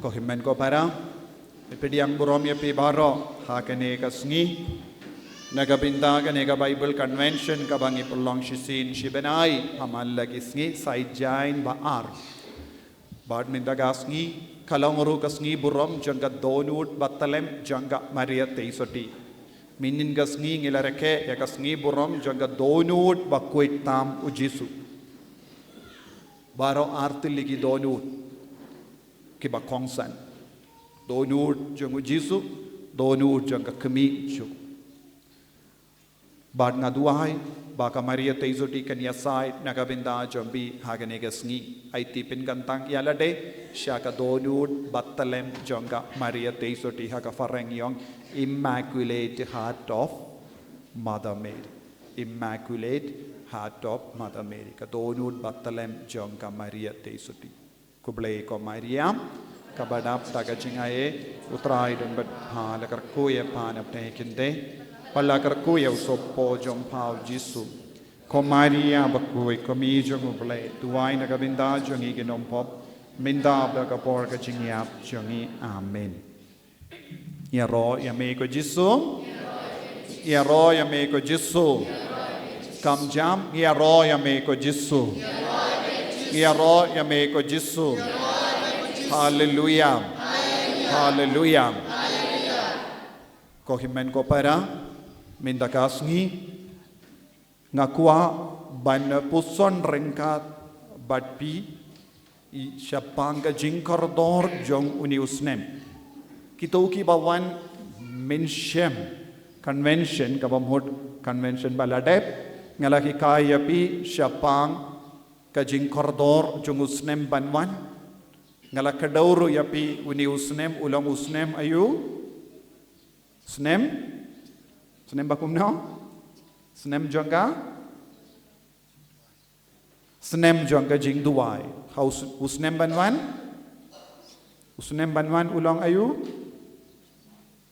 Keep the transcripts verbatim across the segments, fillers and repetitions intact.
Ko hynmen ko para, pdiang burom ïa phi baroh ha kane ka sngi, na ka bynta kane ka Bible Convention kaba ngi pynlong shisien shibnai ha man la ki sngi, Saitjaiñ ba ar. Bad mynta ka sngi ka long ruh ka sngi burom jong ka dohnud bathylliem jong ka Maria Theisotti. Mynhynnin ka sngi ngi la rakhe ïa ka sngi burom jong ka dohnud bakhuid tam u Jisu. Baroh ar tylli ki dohnud kiba kongsan. Dohnud jong u Jisu, dohnud jong ka kmie jong u. Bad nga duwai ba ka Maria Theisotti kan ïasaid na ka bynta jong phi ha kane ka sngi. Aiti pynkyntang ïa lade sha ka dohnud bathylliem jong ka Maria Theisotti, ha ka phareng ong Immaculate Heart of Mother Mary. Immaculate Heart of Mother Mary, ka dohnud bathylliem jong ka Maria Theisotti. Khublei ko Maria, kaba dap da ka jingai, U Trai u don bad pha. La kyrkhu ïa pha na pdeng ki kynthei, bad la kyrkhu ïa u sohpop jong pha u Jisu. Ko Maria bakhuid, ko Kmie jong U Blei, duwai na ka bynta jong ngi ki nongpop, mynta bad ha ka por ka jingïap jong ngi. Amen. Ïaroh ïa me ko Jisu. Ïaroh ïa me ko Jisu. Kam jam, ïaroh ïa me ko Jisu. Ïaroh ïa me ko Jisu. Haleluya. Haleluya. Ko hynmen ko para, mynta ka sngi nga kwah ban puson ryngkat bad phi shaphang ka jingkordor jong une u snem. Kito kiba wan mynshem convention, kaba mut convention ba la dep, nga la hikai ïa phi shaphang ka jingkordor jong u snem ban wan. Nga la kdew ruh ïa phi, une u snem u long u snem aïu? Snem? Snem ba kumno? Snem jong ka? Snem jong ka jingduwai. Ha u s-, u snem ban wan? U snem ban wan u long aïu?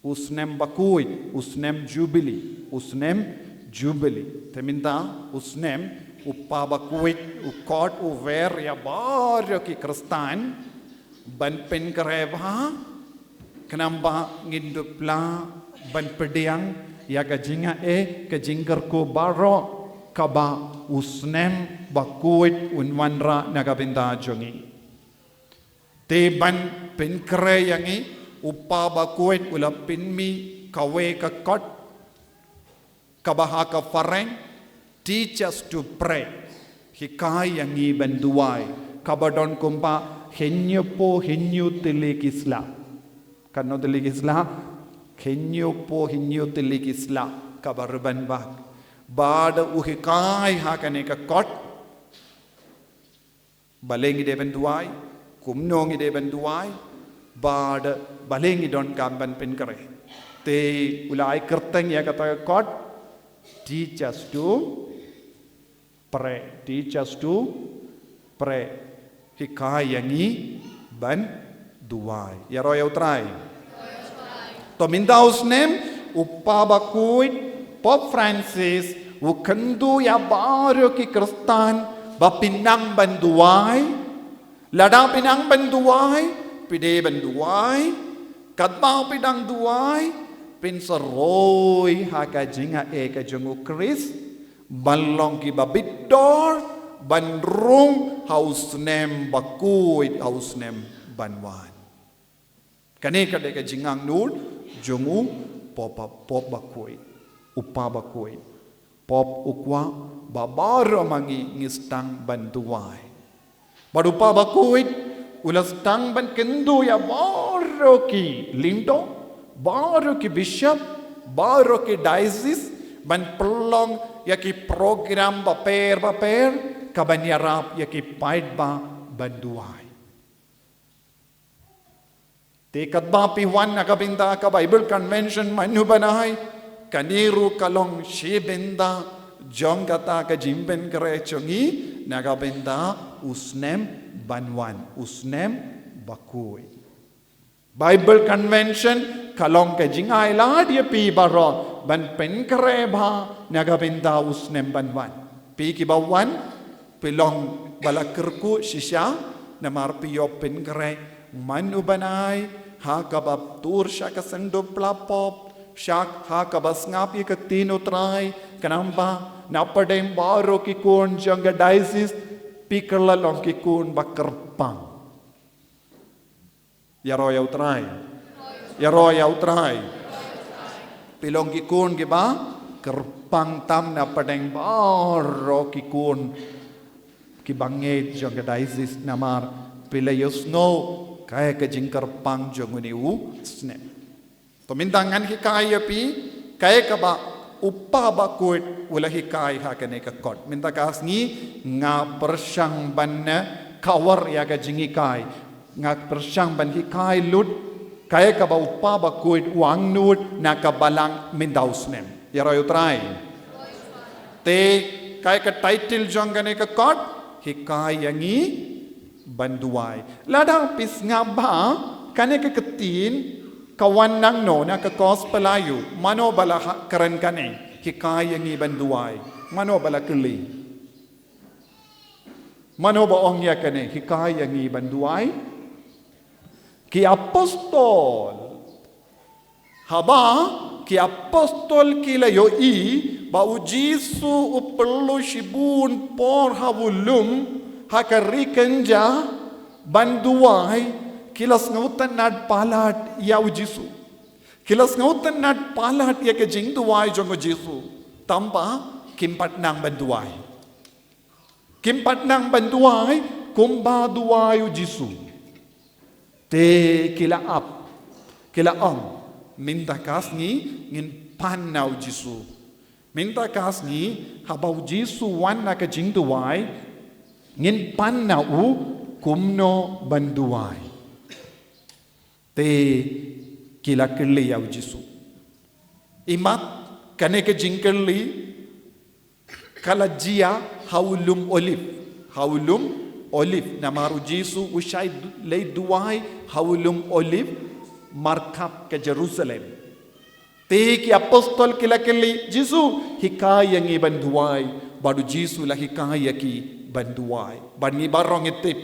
U snem bakhuid, u snem Jubili, u snem Jubili. Te mynta u snem, u Kpa bakhuid u khot u wer ïa baroh ki Khristan ban pynkhreh bha, khnang ba ngin dup lah ban pdiang ïa ka jingai, ka jingkyrkhu baroh kaba u snem bakhuid un wanrah na ka bynta jong ngi. Te ban pynkhreh ïa ngi, u Kpa bakhuid u la pynmih kawei ka kot kaba ha ka phareng, teach us to pray. Hikai ïa ngi ban duwai. Kaba don kumba hynñiewphew hynñiew tylli ki sla. Katno tylli ki sla? Hynñiewphew hynñiew tylli ki sla kaba ruh ban bak. Bad u hikai ha kane ka kot balei ngi dei ban duwai, kumno ngi dei ban duwai, bad balei ngi donkam ban pynkhreh. Te u la ai kyrteng ïa kata ka kot, teach us to pray, teach us to pray. Hikai ïa ngi ban duwai. Ïaroh ïa U Trai. To mynta u snem, u Kpa bakhuid, Pope Francis, u kyntu ïa baroh ki Khristan ba phin nang ban duwai. Lada phi nang ban duwai, phi dei ban duwai. Katba phi dang duwai, phin sa roi ha ka jingai ka jong u Khrist, ban long kiba bit dor, ban rung ha u snem bakhuid, ha u snem ban wan. Kane ka dei ka jingangnud jong u Pope, Pope bakhuid, u Kpa bakhuid. Pope u kwah ba baroh ma ngi ngi sdang ban duwai. Bad u Kpa bakhuid u la sdang ban kyntu ïa baroh ki lyngdoh, baroh ki bishop, baroh ki diocese, ban pynlong ïa ki program bapher bapher kaban ïarap ïa ki paidbah ban duwai. Te katba phi wan na ka bynta ka Bible Convention mynhynnin u bnai, kane ruh ka long shi bynta jong kata ka jingpynkhreh jong ngi na ka bynta u snem ban wan, u snem bakhuid. Bible Convention ka long ka jingai lad ïa phi baroh ban pynkhreh bha na ka bynta u snem ban wan. Phi kiba wan, phi long ba la kyrkhu shisha, namar phi ïoh pynkhreh Man u ban ai ha kaba tur sha ka seng dupla pop, sha ha kaba sngap ïa ka ktien U Trai, khnang ba na pdeng baroh ki khun jong ka diocese phi kylla long ki khun ba kyrpang. Ïaroh ïa U Trai. Ïaroh ïa U Trai. Phi long ki khun kiba kyrpang tam na pdeng baroh ki khun kiba ngeit jong ka diocese namar phi la ïohsngew kaei ka jingkyrpang jong une u snem. To mynta ngan hikai ïa phi kaei kaba u Kpa Bakhuid u la hikai ha kane ka kot. Mynta ka sngi nga pyrshang ban cover ïa ka jinghikai. Nga pyrshang ban hikai lut kaei kaba u Kpa Bakhuid u angnud na ka balang mynta u snem. Ïaroh ïa U Trai. Te kaei ka title jong kane ka kot, hikai ïa ngi ban duwai. Lada phi sngap ba kane ka ktien ka wan nangno na ka gospel aiu, mano ba la ha-, kren kane, hikai ïa ngi ban duwai. Mano ba la kylli. Mano ba ong ïa kane, hikai ïa ngi ban duwai. Ki apostol. Haba ki apostol ki la ïohi ba u Jisu u pynlut shibun por ha u lum ha ka ri kynja ban duwai, ki la sngewtynnad palat ïa u Jisu. Ki la sngewtynnad palat ïa ka jingduwai jong u Jisu. Tangba kim pat nang ban duwai. Kim pat nang ban duwai kumba duwai u Jisu. Te ki la ap, ki la ong, mynta ka sngi ngin pan na u Jisu. Mynta ka sngi haba u Jisu wan na ka jingduwai, ngin pan na u kumno ban duwai. Te ki la kylli ïa u Jisu. Imat kane ka jingkylli ka la jia ha u lum Olive. Ha u lum Olive. Namar u Jisu u shait du-, leit duwai ha u lum Olive markhap ka Jerusalem. Te ki apostol ki la kylli, Jisu, hikai ïa ngi ban duwai. Bad u Jisu la hikai ïa ki ban duwai. Bad ngi baroh ngi tip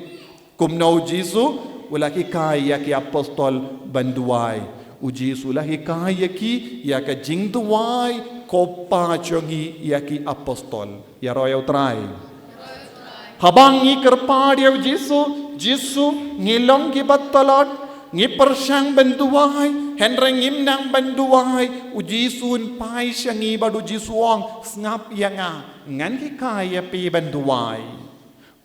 kumno u Jisu u la hikai ïa ki apostol ban duwai. U Jisu u la hikai ïa ki ïa ka jingduwai ko Pa jong ngi ïa ki apostol. Ïaroh ïa U Trai. Haba ngi kyrpad ïa u Jisu, Jisu, ngi long kiba tlot, ngi pyrshang ban duwai, hynrei ngim nang ban duwai, u Jisu un phai sha ngi bad u Jisu u ong, sngap ïa nga, ngan hikai ïa phi ban duwai.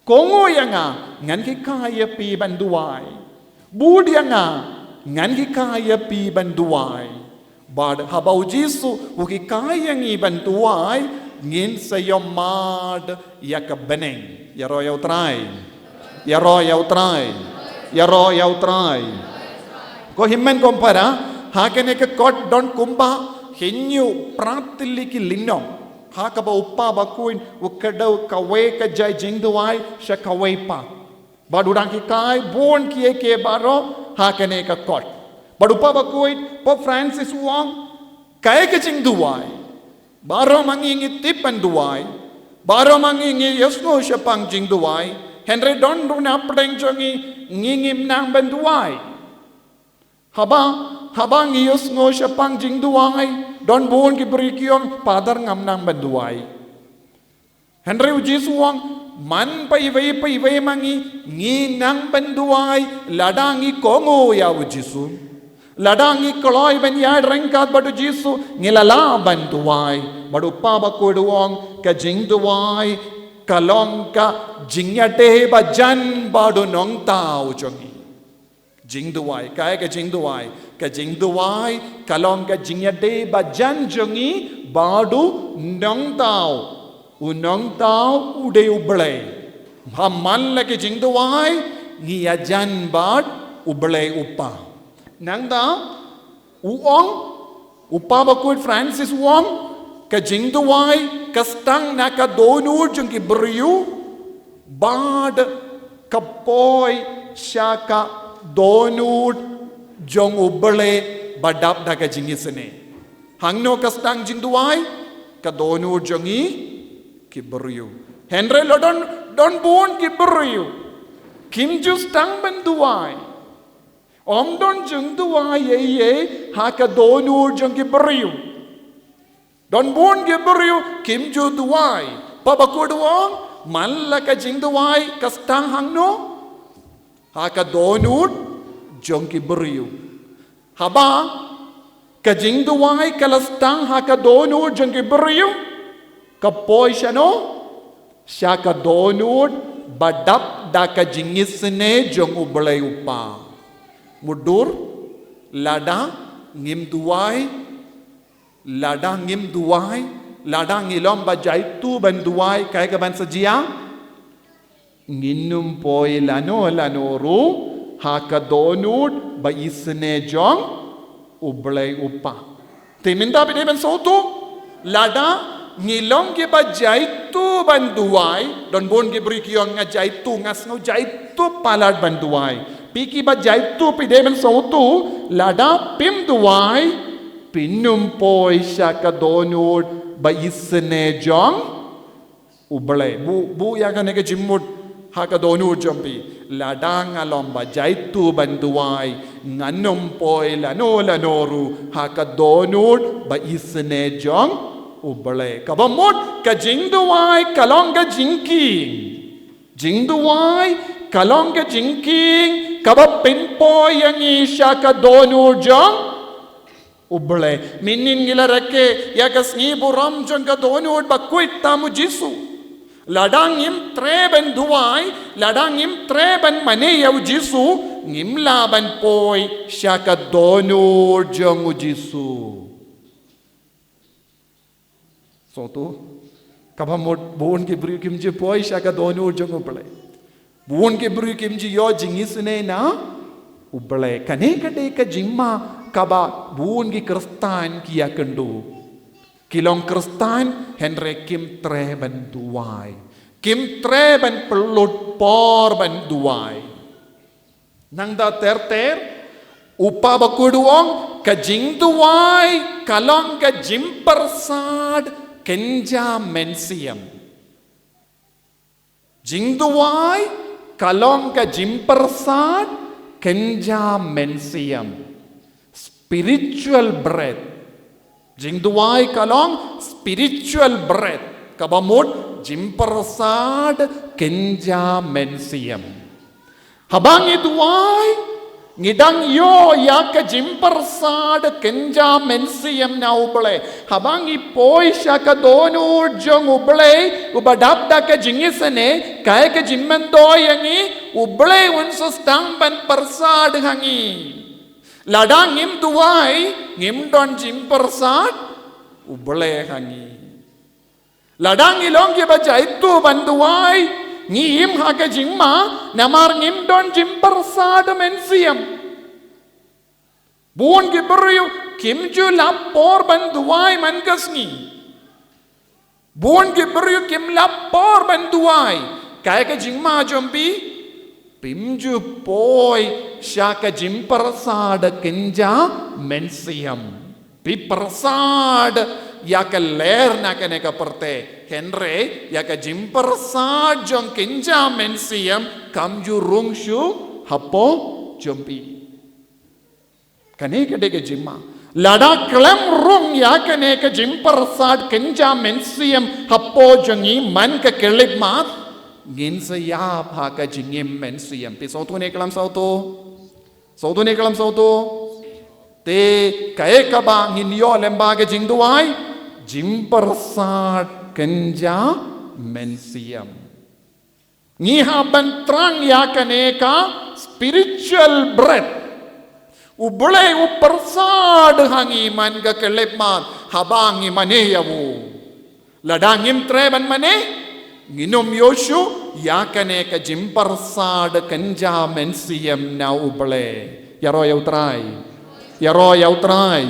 Kohnguh ïa nga, ngan hikai ïa phi ban duwai. Bud ïa nga, ngan hikai ïa phi ban duwai. Bad haba u Jisu u hikai ïa ngi ban duwai, ngin sa ïohmad ïa ka bneng. Ïaroh ïa U Trai. Ïaroh ïa U Trai. Ïaroh ïa U Trai. Ko hynmen ko para, ha kane ka kot don kumba hynñiew phra tylli ki lynnong. Ha kaba u Kpa Bakhuid u kdew kawei ka jait jingduwai sha kawei pat. Bad u dang hikai bun kiei kiei baroh ha kane ka kot. Bad u Kpa Bakhuid, Pope Francis u ong, kaei ka jingduwai. Baroh ma ngi ngi tip ban duwai. Baroh ma ngi ngi ïohsngew shaphang jingduwai. Hynrei don ruh na pdeng jong ngi ngi ngim nang ban duwai. Haba, haba ngi ïohsngew shaphang jingduwai, don bun ki briew ki ong, Father, ngam nang ban duwai. Hynrei u Jisu u ong, man pha iwei pa iwei ma ngi, ngi nang ban duwai, lada ngi kohnguh ïa u Jisu. Lada ngi kloi ban ïaid ryngkat bad u Jisu, ngi la lah ban duwai. Bad u Kpa Bakhuid u ong, ka jingduwai ka long ka jingïadei bajan bad u Nongthaw jong ngi. Jingduwai, kaei ka jingduwai? Ka jingduwai ka long ka jingïadei bajan jong ngi bad u Nongthaw. U Nongthaw u dei U Blei. Ha man la ka jingduwai ngi ïajan bad U Blei U Kpa. Nangta u ong, u Kpa Bakhuid Francis u ong, ka jingduwai ka sdang na ka dohnud jong ki briew bad ka poi sha ka dohnud jong U Blei ba dap da ka jingisynei. Hangno ka sdang jingduwai? Ka dohnud jong ngi ki briew. Hynrei la don, don bun ki briew kim ju sdang ban duwai. Ym don jingduwai ei ei ha ka dohnud jong ki briew. Don bun ki briew kim ju duwai. Paw Bakhuid u ong, man la ka jingduwai ka sdang hangno? Ha ka dohnud jong ki briew. Haba ka jingduwai ka la sdang ha ka dohnud jong ki briew, ka poi shano? Sha ka dohnud ba dap da ka jingisynei jong U Blei U Kpa. Mutdur, lada ngim duwai, lada ngim duwai, lada ngi long ba jaituh ban duwai, kaei kaban sa jia? Ngin ym poi lano lano ruh ha ka dohnud ba isynei jong U Blei U Kpa. Te mynta phi dei ban sngewthuh, lada ngi long kiba jaituh ban duwai, don bun ki briew ki ong nga jaituh, nga sngew jaituh palat ban duwai. Phi kiba jaituh phi dei ban sngewthuh, lada phim duwai, phin ym poi sha ka dohnud ba isynei jong U Blei. Buh, buh ïa kane ka jingmut ha ka dohnud jong phi. Lada nga long ba jaituh ban duwai, ngan ym poi lano lano ruh ha ka dohnud ba isynei jong U Blei. Kaba mut, ka jingduwai ka long ka jingkieng. Jingduwai ka long ka jingkieng kaba pynpoi ïa ngi sha ka dohnud jong U Blei. Mynhynnin ngi la rakhe ïa ka sngi burom jong ka dohnud bakhuid tam u Jisu. Lada ngim treh ban duwai, lada ngim treh ban mane ïa u Jisu, ngim lah ban poi sha ka dohnud jong u Jisu. Sngewthuh, kaba mut bun ki briew kim ju poi sha ka dohnud jong U Blei. Bun ki briew kim ju ïoh jingisynei na U Blei. Kane ka dei ka jingma kaba bun ki Khristan ki ïakynduh. Ki long Khristan hynrei kim treh ban duwai. Kim treh ban pynlut por ban duwai. Nangta ter ter, u Paw Bakhuid u ong, ka jingduwai ka long ka jingpyrsad kynja mynsiem. Jingduwai ka long ka jingpyrsad kynja mynsiem. Spiritual bread. Jingduwai ka long spiritual bread. Kaba mut jingpyrsad kynja mynsiem. Haba ngi duwai, ngi dang ïoh ïa ka jingpyrsad kynja mynsiem na U Blei. Haba ngi poi sha ka dohnud jong U Blei, uba dap da ka jingisynei, kaei ka jingmyntoi ïa ngi, U Blei un sa sdang ban pyrsad ha ngi. Lada ngim duwai, ngim don jingpyrsad U Blei ha ngi. Lada ngi long kiba jaituh ban duwai, ngi im ha ka jingma, namar ngim don jingpyrsad mynsiem. Bun ki briew kim ju lap por ban duwai man ka sngi. Bun ki briew kim lap por ban duwai. Kaei ka jingma jong phi? Phim ju poi sha ka jingpyrsad kynja mynsiem. Phi pyrsad ïa ka lyer na kane ka pyrthei. Hynrei ïa ka jingpyrsad jong kynja mynsiem kam ju rung shuh hapoh jong phi. Kane ka dei ka jingma. Lada khlem rung ïa kane ka jingpyrsad kynja mynsiem hapoh jong ngi man ka khyllipmat, ngin sa ïap ha ka jingim mynsiem. Phi sngewthuh ne khlem sngewthuh? Sngewthuh ne khlem sngewthuh? Te kaei kaba ngin ïoh lyngba ka jingduwai? Jingpyrsad kynja mynsiem. Ngi hap ban thrang ïa kane ka spiritual bread. U Blei u pyrsad ha ngi man ka khyllipmat haba ngi mane ïa u. Lada ngim treh ban mane, ngin ym ïoh shuh ïa kane ka jingpyrsad kynja mynsiem na U Blei. Ïaroh ïa U Trai. Ïaroh ïa U Trai.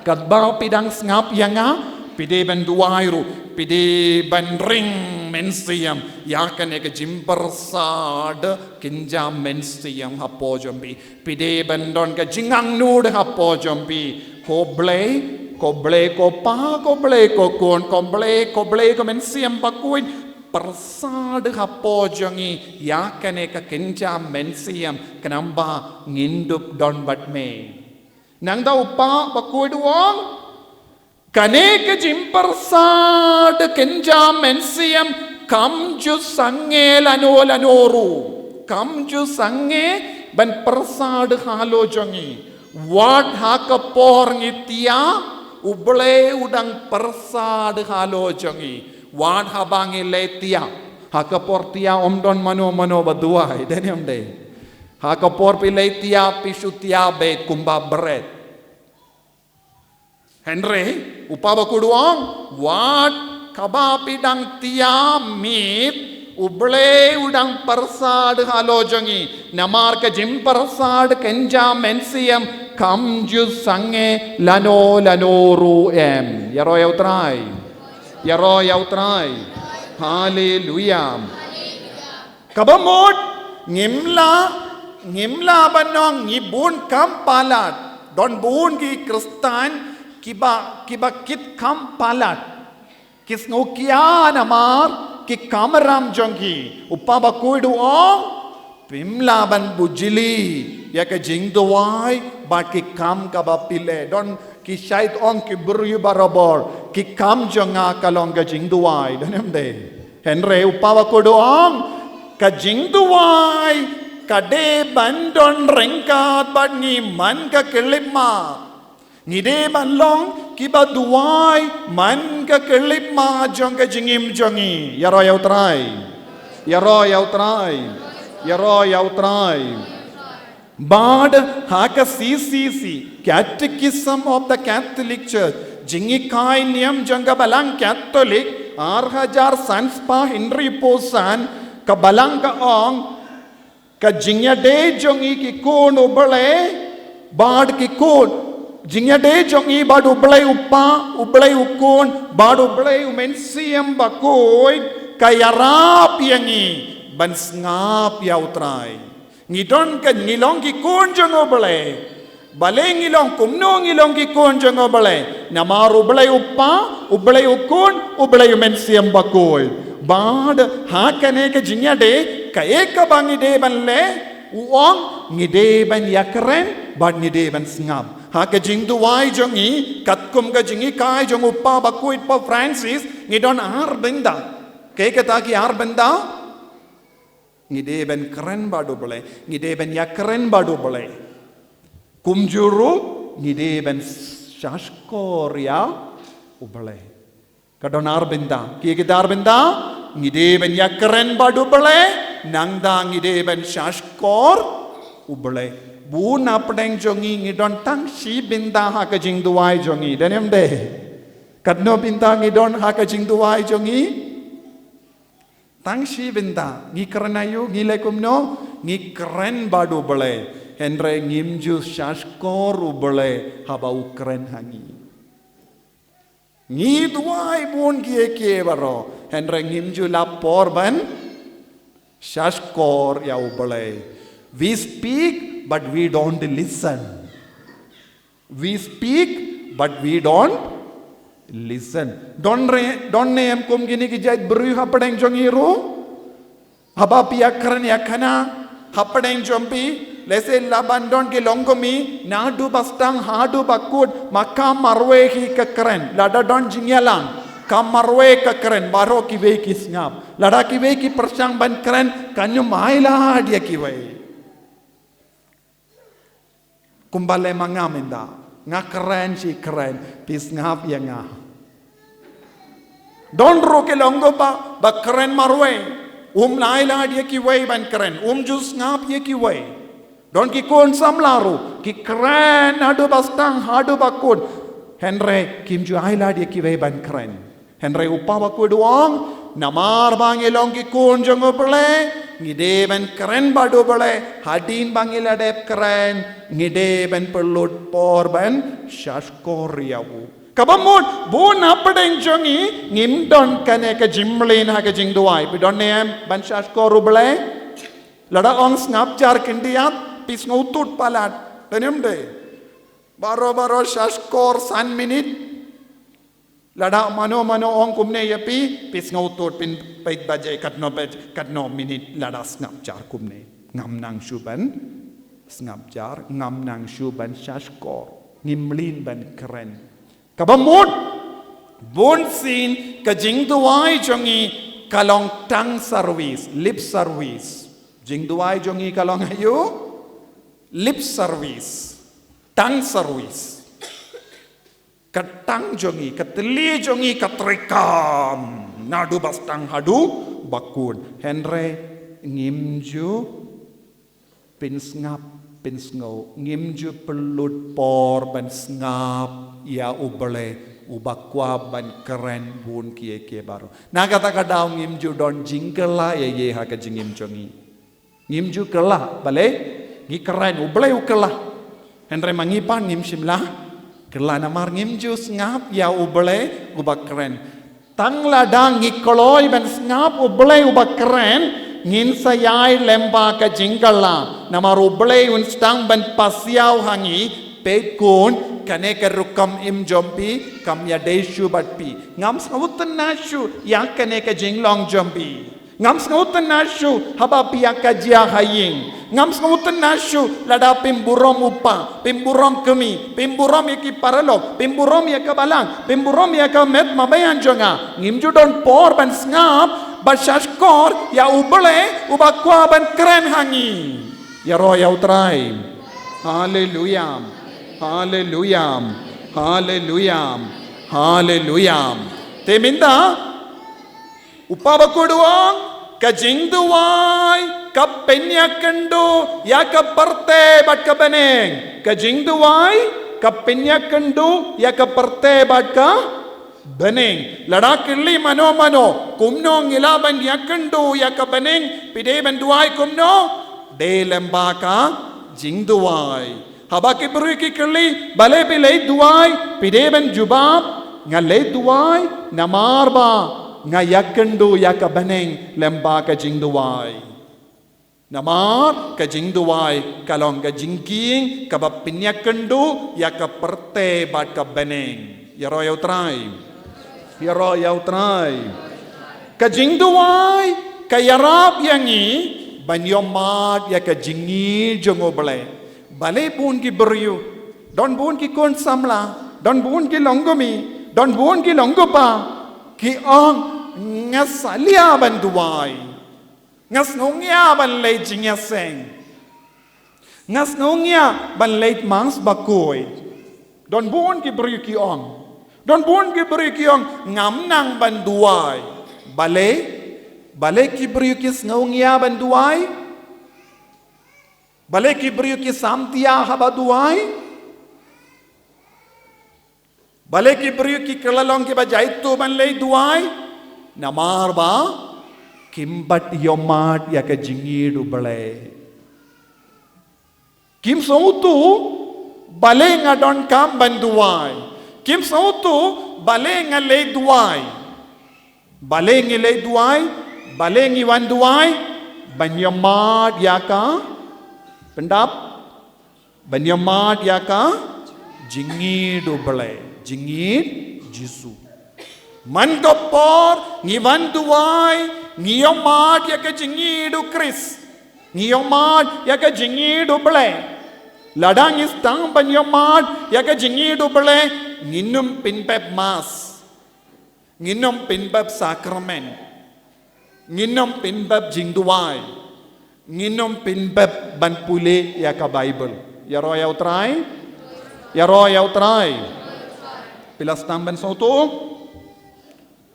Katba phi dang sngap ïa nga, phi dei ban duwai ruh, phi dei ban ring mynsiem ïa kane ka jingpyrsad kynja mynsiem hapoh jong phi. Phi dei ban don ka jingangnud hapoh jong phi. Ko Blei, ko Blei ko Pa, ko Blei ko Khun, ko Blei, ko Blei ko Mynsiem Bakhuid. Pyrsad ha pdeng jong ngi ïa kane ka kynja mynsiem, khnang ba ngin dup don bad me. Nangta u Kpa bakhuid u ong, kane ka jingpyrsad kynja mynsiem kam ju sangeh lano lano ruh. Kam ju sangeh ban pyrsad halor jong ngi. Wat ha ka por ngi thiah, U Blei u dang pyrsad halor jong ngi. Wat haba ngi leit thiah. Ha ka por thiah ym don mano mano ba duwai, dei ne ym dei? Ha ka por phi leit thiah, phi shu thiah beit kumba bret. Hynrei u Kpa bakhuid u ong, wat haba phi dang thiah miet, U Blei u dang pyrsad halor jong ngi. Namar ka jingpyrsad kynja mynsiem kam ju sangeh lano lano ruh em. Ïaroh ïa U Trai. Ïaroh ïa U Trai. Haleluia. Kaba mut, ngim lah, ngim lah ban ong ngi bun kam palat. Don bun ki Khristan kiba, kiba kit kam palat. Ki sngewkhia namar ki kamram jong ki. U Kpa bakhuid u ong, phim lah ban bujli ïa ka jingduwai bad ki kam kaba phi leh. Don ki shait ong ki briew barabor, ki kam jong nga ka long ka jingduwai, dei ne ym dei? Hynrei u Kpa bakhuid u ong, ka jingduwai ka dei ban don ryngkat bad ngi man ka khyllipmat. Ngi dei ban long kiba duwai man ka khyllipmat jong ka jingim jong ngi. Ïaroh ïa U Trai. Ïaroh ïa U Trai. Ïaroh ïa U Trai. Bad ha ka C C C, Catechism of the Catholic Church, Jinghikai Niam jong ka Balang Katholik, ar hajar san spah hynriewphew san, ka Balang ka ong, ka jingïadei jong ngi ki khun U Blei bad ki khun, jingïadei jong ngi bad U Blei U Kpa, U Blei U Khun bad U Blei U Mynsiem Bakhuid, ka ïarap ïa ngi ban sngap ïa U Trai. Ngi don ka, ngi long ki khun jong U Blei. Balei ngi long kumno, ngi long ki khun jong U Blei? Namar U Blei U Kpa, U Blei U Khun, U Blei U Mynsiem Bakhuid. Bad ha kane ka jingïadei, kaei kaba ngi dei ban leh, u ong, ngi dei ban ïakren bad ngi dei ban sngap. Ha ka jingduwai jong ngi, katkum ka jinghikai jong u Kpa Bakhuid Pope Francis, ngi don ar bynta. Kaei kata ki ar bynta? Ngi dei ban kren bad U Blei, ngi dei ban ïakren bad U Blei. Kumjuh ruh ngi dei ban shahshkor ïa U Blei. Ka don ar bynta, kiei kita ar bynta? Ngi dei ban ïakren bad U Blei, nangta ngi dei ban shahshkor U Blei. Bun na pdeng jong ngi ngi don tang shi bynta ha ka jingduwai jong ngi, dei ne ym dei? Katno bynta ngi don ha ka jingduwai jong ngi? Tang shi bynta, ngi kren aïu, ngi leh kumno, ngi kren bad U Blei, hynrei ngim ju shahshkor U Blei haba u kren ha ngi. Ngi duwai bun kiei kiei baroh, hynrei ngim ju lap por ban shahshkor ïa U Blei. We speak, but we don't listen. We speak, but we don't listen. Don re, don ne em kum kine ki jait briew hapdeng jong ngi ruh? Haba phi ïakren ïakhana hapdeng jong phi, lehse lah ban don ki longkmie, naduh ba sdang haduh ba kut, ma kam marwei hi ka kren, lada don jingïalang, kam marwei ka kren, baroh kiwei ki sngap. Lada kiwei ki pyrshang ban kren, kan ym ailad ïa kiwei. Kumba leh ma nga mynta, nga kren shi kren, phi sngap ïa nga. Don ruh ki longkmie ba, ba kren marwei, um ailad ïa kiwei ban kren, um ju sngap ïa kiwei. Don ki khun samla ruh, ki kren naduh ba sdang haduh ba kut, hynrei kim ju ailad ïa kiwei ban kren. Hynrei u Kpa Bakhuid u ong, namar ba ngi long ki khun jong U Blei, ngi dei ban kren bad U Blei, hadien ba ngi la dep kren, ngi dei ban pynlut por ban shahshkor ïa u. Kaba mut, bun hapdeng jong ngi, ngim don kane ka jingmlien ha ka jingduwai. Phi don ne em ban shahshkor U Blei? Lada ong sngap jar khyndiat, phi sngewthuh palat. Dei ne ym dei? Baroh baroh shahshkor san minit. Lada mano mano ong kumne ïa phi, phi sngewthuh, phin peit ba jai katno baj, katno minit lada sngap jar kumne. Ngam nang shu ban sngap jar, ngam nang shu ban shahshkor. Ngim mlien ban kren. Kaba mut, bunsien ka jingduwai jong ngi ka long tongue service, lip service. Jingduwai jong ngi ka long aïu? Lip service, tongue service. Ka tongue jong ngi, ka tylli jong ngi ka treikam naduh ba sdang haduh ba kut. Hynrei ngim ju pynsngap pynsngew, ngim ju pynlut por ban sngap ïa U Blei uba kwah ban kren bun kiei kiei baroh. Na kata ka daw ngim ju don jingkylla ïa ei ha ka jingim jong ngi. Ngim ju kylla, balei? Ngi kren, U Blei u kylla. Hynrei ma ngi pat ngim shym la kylla namar ngim ju sngap ïa U Blei uba kren. Tang lada ngi kloi ban sngap U Blei uba kren, ngin sa ïai lem bad ka jingkylla. Namar U Blei un sdang ban pasiaw ha ngi, peit khun, kane ka rukom im jong phi kam ïadei shuh bad phi. Ngam sngewtynnat shuh ïa kane ka jinglong jong phi. Ngam sngewtynnat shuh haba phi ïa ka jia ha ïing. Ngam sngewtynnat shuh lada phim burom u pa, phim burom kmie, phim burom ïa ki paralok, phim burom ïa ka balang, phim burom ïa ka met mabiang jong nga. Ngim ju don por ban sngap bad shahshkor ïa U Blei uba kwah ban kren ha ngi. Ïaroh ïa U Trai. Haleluya. Haleluya. Haleluya. Haleluya. Te mynta U Pabakut u ong, ka jingduwai ka pynïakynduh ïa ka pyrthei bad ka bneng. Ka jingduwai ka pynïakynduh ïa ka pyrthei bad ka bneng. Lada kylli mano mano, kumno ngi lah ban ïakynduh ïa ka bneng, phi dei ban duwai kumno? Dei lem bad ka jingduwai. Haba ki briew ki kylli, balei phi leit duwai, phi dei ban jubab, nga leit duwai namar ba nga ïakynduh ïa ka bneng lem bad ka jingduwai. Namar ka jingduwai ka long ka jingkieng kaba pynïakynduh ïa ka pyrthei bad ka bneng. Ïaroh ïa U Trai. Ïaroh ïa U Trai. Ka jingduwai ka ïarap ïa ngi ban ïohmad ïa ka jingïeit jong U Blei. Balei bun ki briew, don bun ki khun samla, don bun ki longkmie, don bun ki longkpa ki ong, nga salia ban duwai. Nga sngewngia ban leit jingïaseng. Nga sngewngia ban leit Mass bakhuid. Don bun ki briew ki ong. Don bun ki briew ki ong, ngam nang ban duwai. Balei? Balei ki briew ki sngewngia ban duwai? Balei ki briew ki samthiah haba duwai? Balei ki briew ki kylla long kiba jaituh ban leit duwai? Namar ba kim pat ïohmad ïa ka jingïeit U Blei. Kim sngewthuh balei nga donkam ban duwai. Kim sngewthuh balei nga leit duwai. Balei ngi leit duwai? Balei ngi wan duwai? Ban ïohmad ïa ka, pyndap, ban ïohmad ïa ka jingïeit U Blei, jingïeit Jisu. Man ka por ngi wan duwai, ngi ïohmad ïa ka jingïeit U Khrist. Ngi ïohmad ïa ka jingïeit U Blei. Lada ngi sdang ban ïohmad ïa ka jingïeit U Blei, ngin ym pynbeit Mass. Ngin ym pynbeit sakramen. Ngin ym pynbeit jingduwai. Ngin ym pynbeit ban pule ïa ka Baibl. Ïaroh ïa U Trai. Ïaroh ïa U Trai. Phi la sdang ban sngewthuh?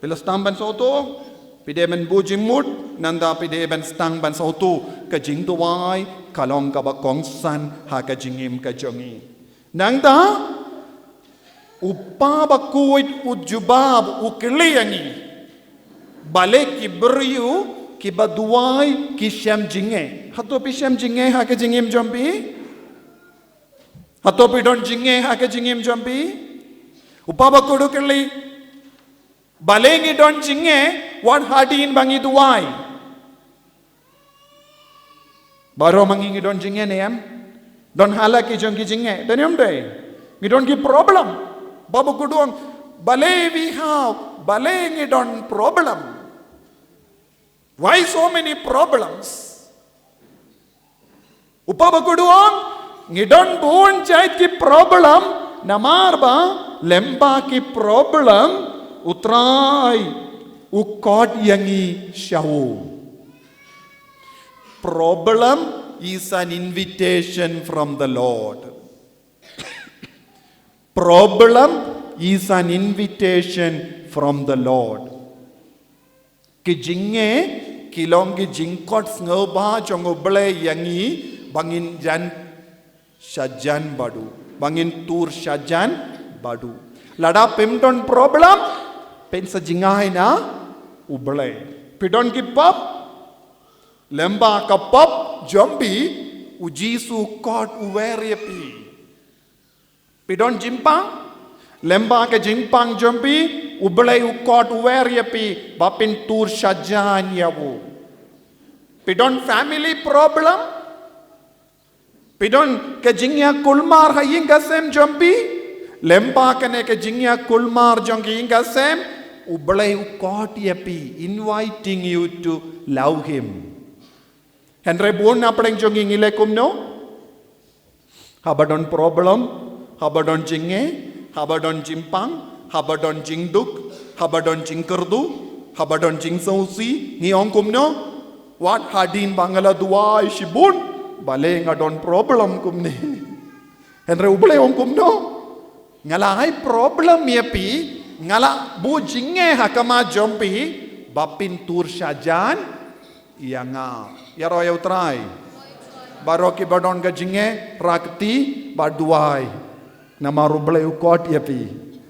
Phi la sdang ban sngewthuh? Phi dei ban buh jingmut, nangta phi dei ban sdang ban sngewthuh. Ka jingduwai ka long kaba kongsan ha ka jingim ka jong ngi. Nangta, u Pa bakhuid u jubab, u kylli ïa ngi. Balei ki briew kiba duwai ki shem jingeh? Hato phi shem jingeh ha ka jingim jong phi? Hato phi don jingeh ha ka jingim jong phi? U Pa bakhuid u kylli. Balei ngi don jingeh wat hadien ba ngi duwai? Baroh ma ngi ngi don jingeh ne em? Don ha la ki jong ki jingeh, don em dei? Ngi don ki problem. Ba bakhuid u ong, Balei we have, balei ngi don problem? Why so many problems? U Papa Bakhuid u ong, ngi don bun jait ki problem, namar ba lympa ki problem U Trai u khot ïa ngi sha u. Problem is an invitation from the Lord. Problem is an invitation from the Lord. Ki jingeh ki long ki jingkhot sngewbha jong U Blei ïa ngi ba ngin jan shajan bad u, ba ngin tur shajan bad u. Lada phim don problem, phin sa jngai na U Blei. Phi don ki pop, lympa ka pop jong phi, U Jisu u khot u wer ïa phi. Phi don jingpang, lympa ka jingpang jong phi, U Blei u khot u wer ïa phi ba phin tur shajan ïa u. Phi don family problem, phi don ka jingïakulmar ha ïing ka sem jong phi, lympa kane ka jingïakulmar jong ka ïing ka sem, U Blei u khot ïa phi, inviting you to love him. Hynrei bun na pdeng jong ngi ngi leh kumno? Haba don problem, haba don jingeh, haba don jingpang, haba don jingduk, haba don jingkyrduh, haba don jingsngewsih, ngi ong kumno? Wat hadien ba nga la duwai shibun, balei nga don problem kumne. Hynrei U Blei u ong kumno? Nga la ai problem ïa phi, nga la buh jingeh ha khmat jong phi, ba phin tur shajan ïa nga. Ïaroh ïa U Trai. Baroh kiba don ka jingeh, rah kti bad duwai. Namar U Blei u khot ïa phi.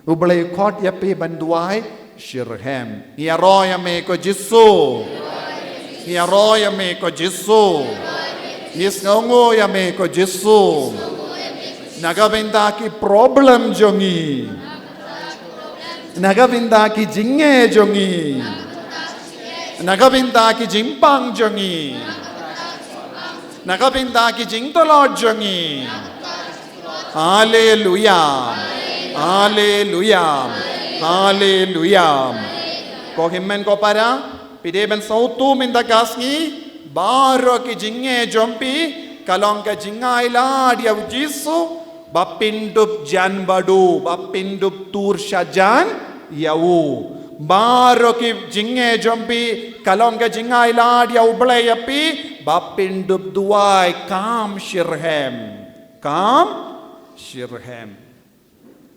U Blei u khot ïa phi ban duwai shitrhem. Ngi ïaroh ïa me ko Jisu. Ngi ïaroh ïa me ko Jisu. Ngi sngewnguh ïa me ko Jisu. Na ka bynta ki problem jong ngi. Na ka bynta ki jingeh jong ngi. Na ka bynta ki jingpang jong ngi. Na ka bynta ki jingtlot jong ngi. Haleluya. Haleluya. Haleluya. Ko hynmen ko para, phi dei ban sngewthuh mynta ka sngi, baroh ki jingeh jong phi, ka long ka jingailad ïa U Jisu, ba phin dup jan bad u, ba phin dup tur shajan ïa u. Baroh ki jingeh jong phi, ka long ka jingailad ïa U Blei ïa phi, ba phin dup duwai kham shitrhem. Kham shitrhem.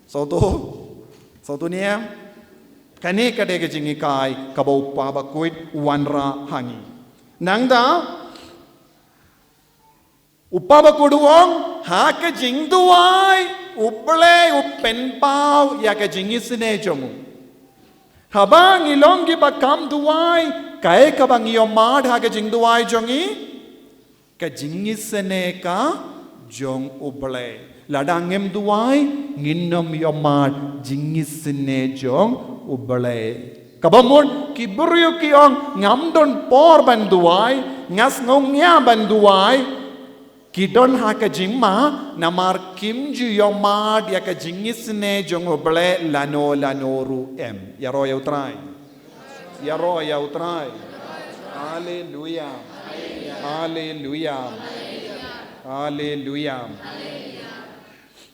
Sngewthuh, sngewthuh ne em? Kane ka dei ka jinghikai kaba U Papa Bakhuid u wanrah ha ngi. Nangta, U Papa Bakhuid u ong, ha ka jingduwai, U Blei u pynpaw ïa ka jingisynei jong u. Haba ngi long kiba kham duwai, kaei kaba ngi ïohmad ha ka jingduwai jong ngi? Ka jingisynei ka jong U Blei. Lada ngim duwai, ngin ym ïohmad jingisynei jong U Blei. Kaba mut ki briew ki ong ngam don por ban duwai, nga sngew ngiah ban duwai. Ki don ha ka jingma, namar kim ju ïohmad ïa ka jingisynei jong U Blei lano lano ruh em. Ïaroh ïa U Trai. Ïaroh ïa U Trai. Haleluya. Haleluya. Haleluya.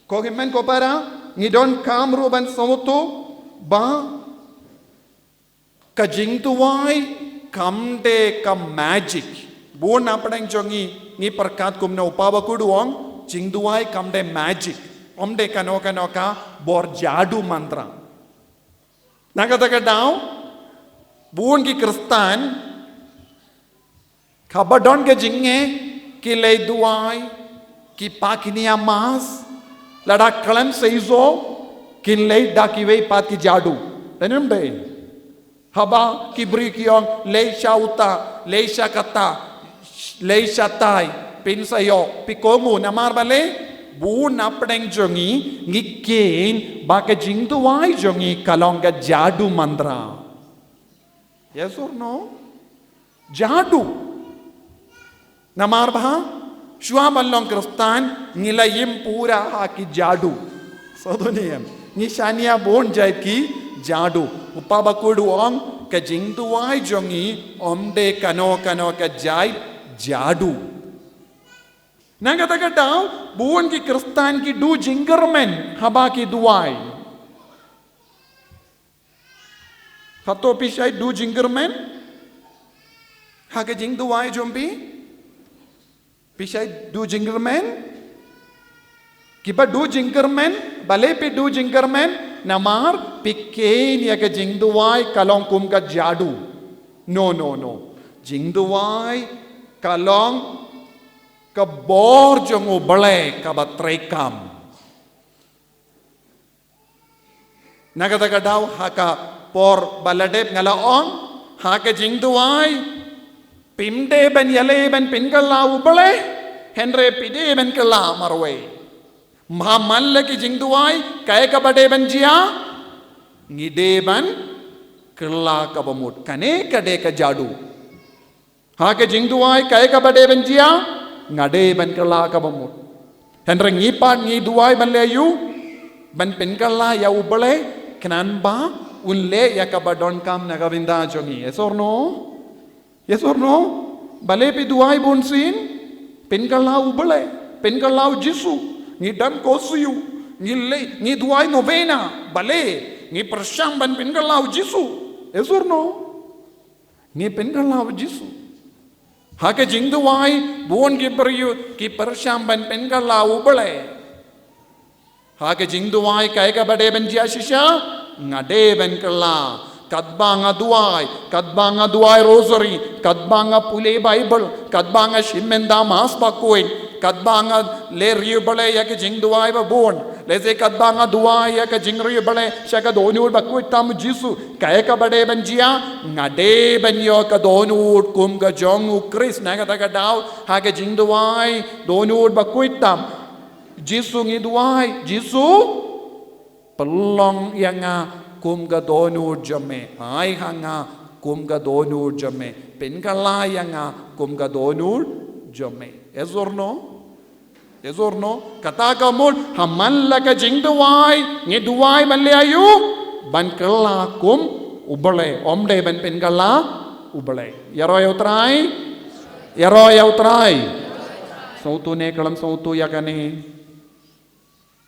Ko hynmen ko para, ngi donkam ruh ban sngewthuh ba ka jingduwai kam dei ka magic. Bun na pdeng jong ngi ngi pyrkhat kumno, U Papa Bakhuid u ong, jingduwai kam dei magic. Ym dei kano kano ka bor jadu mantra. Na kata ka daw, bun ki Khristan haba don ka jingeh, ki leit duwai, ki phah kine ki Mass, lada khlem seisoh, kin leit da kiwei pat ki jadu. Dei ne ym dei? Haba ki briew ki ong, leit sha uta, leit sha kata, leit shatai, phin sa ïoh, phi kohnguh, namar balei? Bun na pdeng jong ngi, ngi kheiñ ba ka jingduwai jong ngi ka long ka jadu mantra. Yes or no? Jadu. Namar ba, shuwa ban long Khristan, ngi la im pura ha ki jadu. Sngewthuh ne em? Ngi shaniah bun jait ki jadu. U Papa Bakhuid u ong ka jingduwai jong ngi ym dei kano kano ka jait jadu. Na kata ka daw bun ki Khristan ki duh jingkyrmen haba ki duwai. Hato phi shait duh jingkyrmen ha ka jingduwai jong phi? Phi shait duh jingkyrmen? Kiba duh jingkyrmen, balei phi duh jingkyrmen? Namar phi kheiñ ïa ka jingduwai ka long kum ka jadu. No, no, no. Jingduwai ka long ka bor jong U Blei kaba treikam. Na kata ka daw ha ka por ba la dep nga la ong, ha ka jingduwai phim dei ban ïaleh ban pynkylla U Blei, hynrei phi dei ban kylla marwei. Ha man la ki jingduwai kaei kaba dei ban jia? Ngi dei ban kylla kaba mut. Kane ka dei ka jadu. Ha ka jingduwai kaei kaba dei ban jia? Nga dei ban kylla kaba mut. Hynrei ngi pat ngi duwai ban leh aïu? Ban pynkylla ïa U Blei khnang ba un leh ïa kaba donkam na ka bynta jong ngi. Yes or no? Yes or no? Balei phi duwai bunsien? Pynkylla U Blei, pynkylla U Jisu. Ngi don ka siew, ngi leh, ngi duwai novena. Balei? Ngi pyrshang ban pynkylla U Jisu. Yes or no? Ngi pynkylla U Jisu. Ha ka jingduwai bun ki briew ki pyrshang ban pynkylla U Blei. Ha ka jingduwai kaei kaba dei ban jia shisha? Nga dei ban kylla. Katba nga duwai, katba nga duwai rosary, katba nga pule Bible, katba nga shim mynta Mass Bakhuid, katba nga leh ri U Blei ïa ka jingduwai ba bun, lehse katba nga duwai ïa ka jingri U Blei sha ka dohnud bakhuid tam U Jisu, kaei kaba dei ban jia? Nga dei ban ïoh ka dohnud kum ka jong U Khrist. Na kata ka daw ha ka jingduwai dohnud bakhuid tam Jisu ngi duwai, Jisu, pynlong ïa nga kum ka dohnud jong me. Ai ha nga kum ka dohnud jong me. Pynkylla ïa nga kum ka dohnud jong me. Yes or no? Yes or no? Kata ka mut ha man la ka jingduwai ngi duwai ban leh aïu? Ban kylla kum U Blei, ym dei ban pynkylla U Blei. Ïaroh ïa U Trai. Ïaroh ïa U Trai. Sngewthuh ne khlem sngewthuh ïa kane?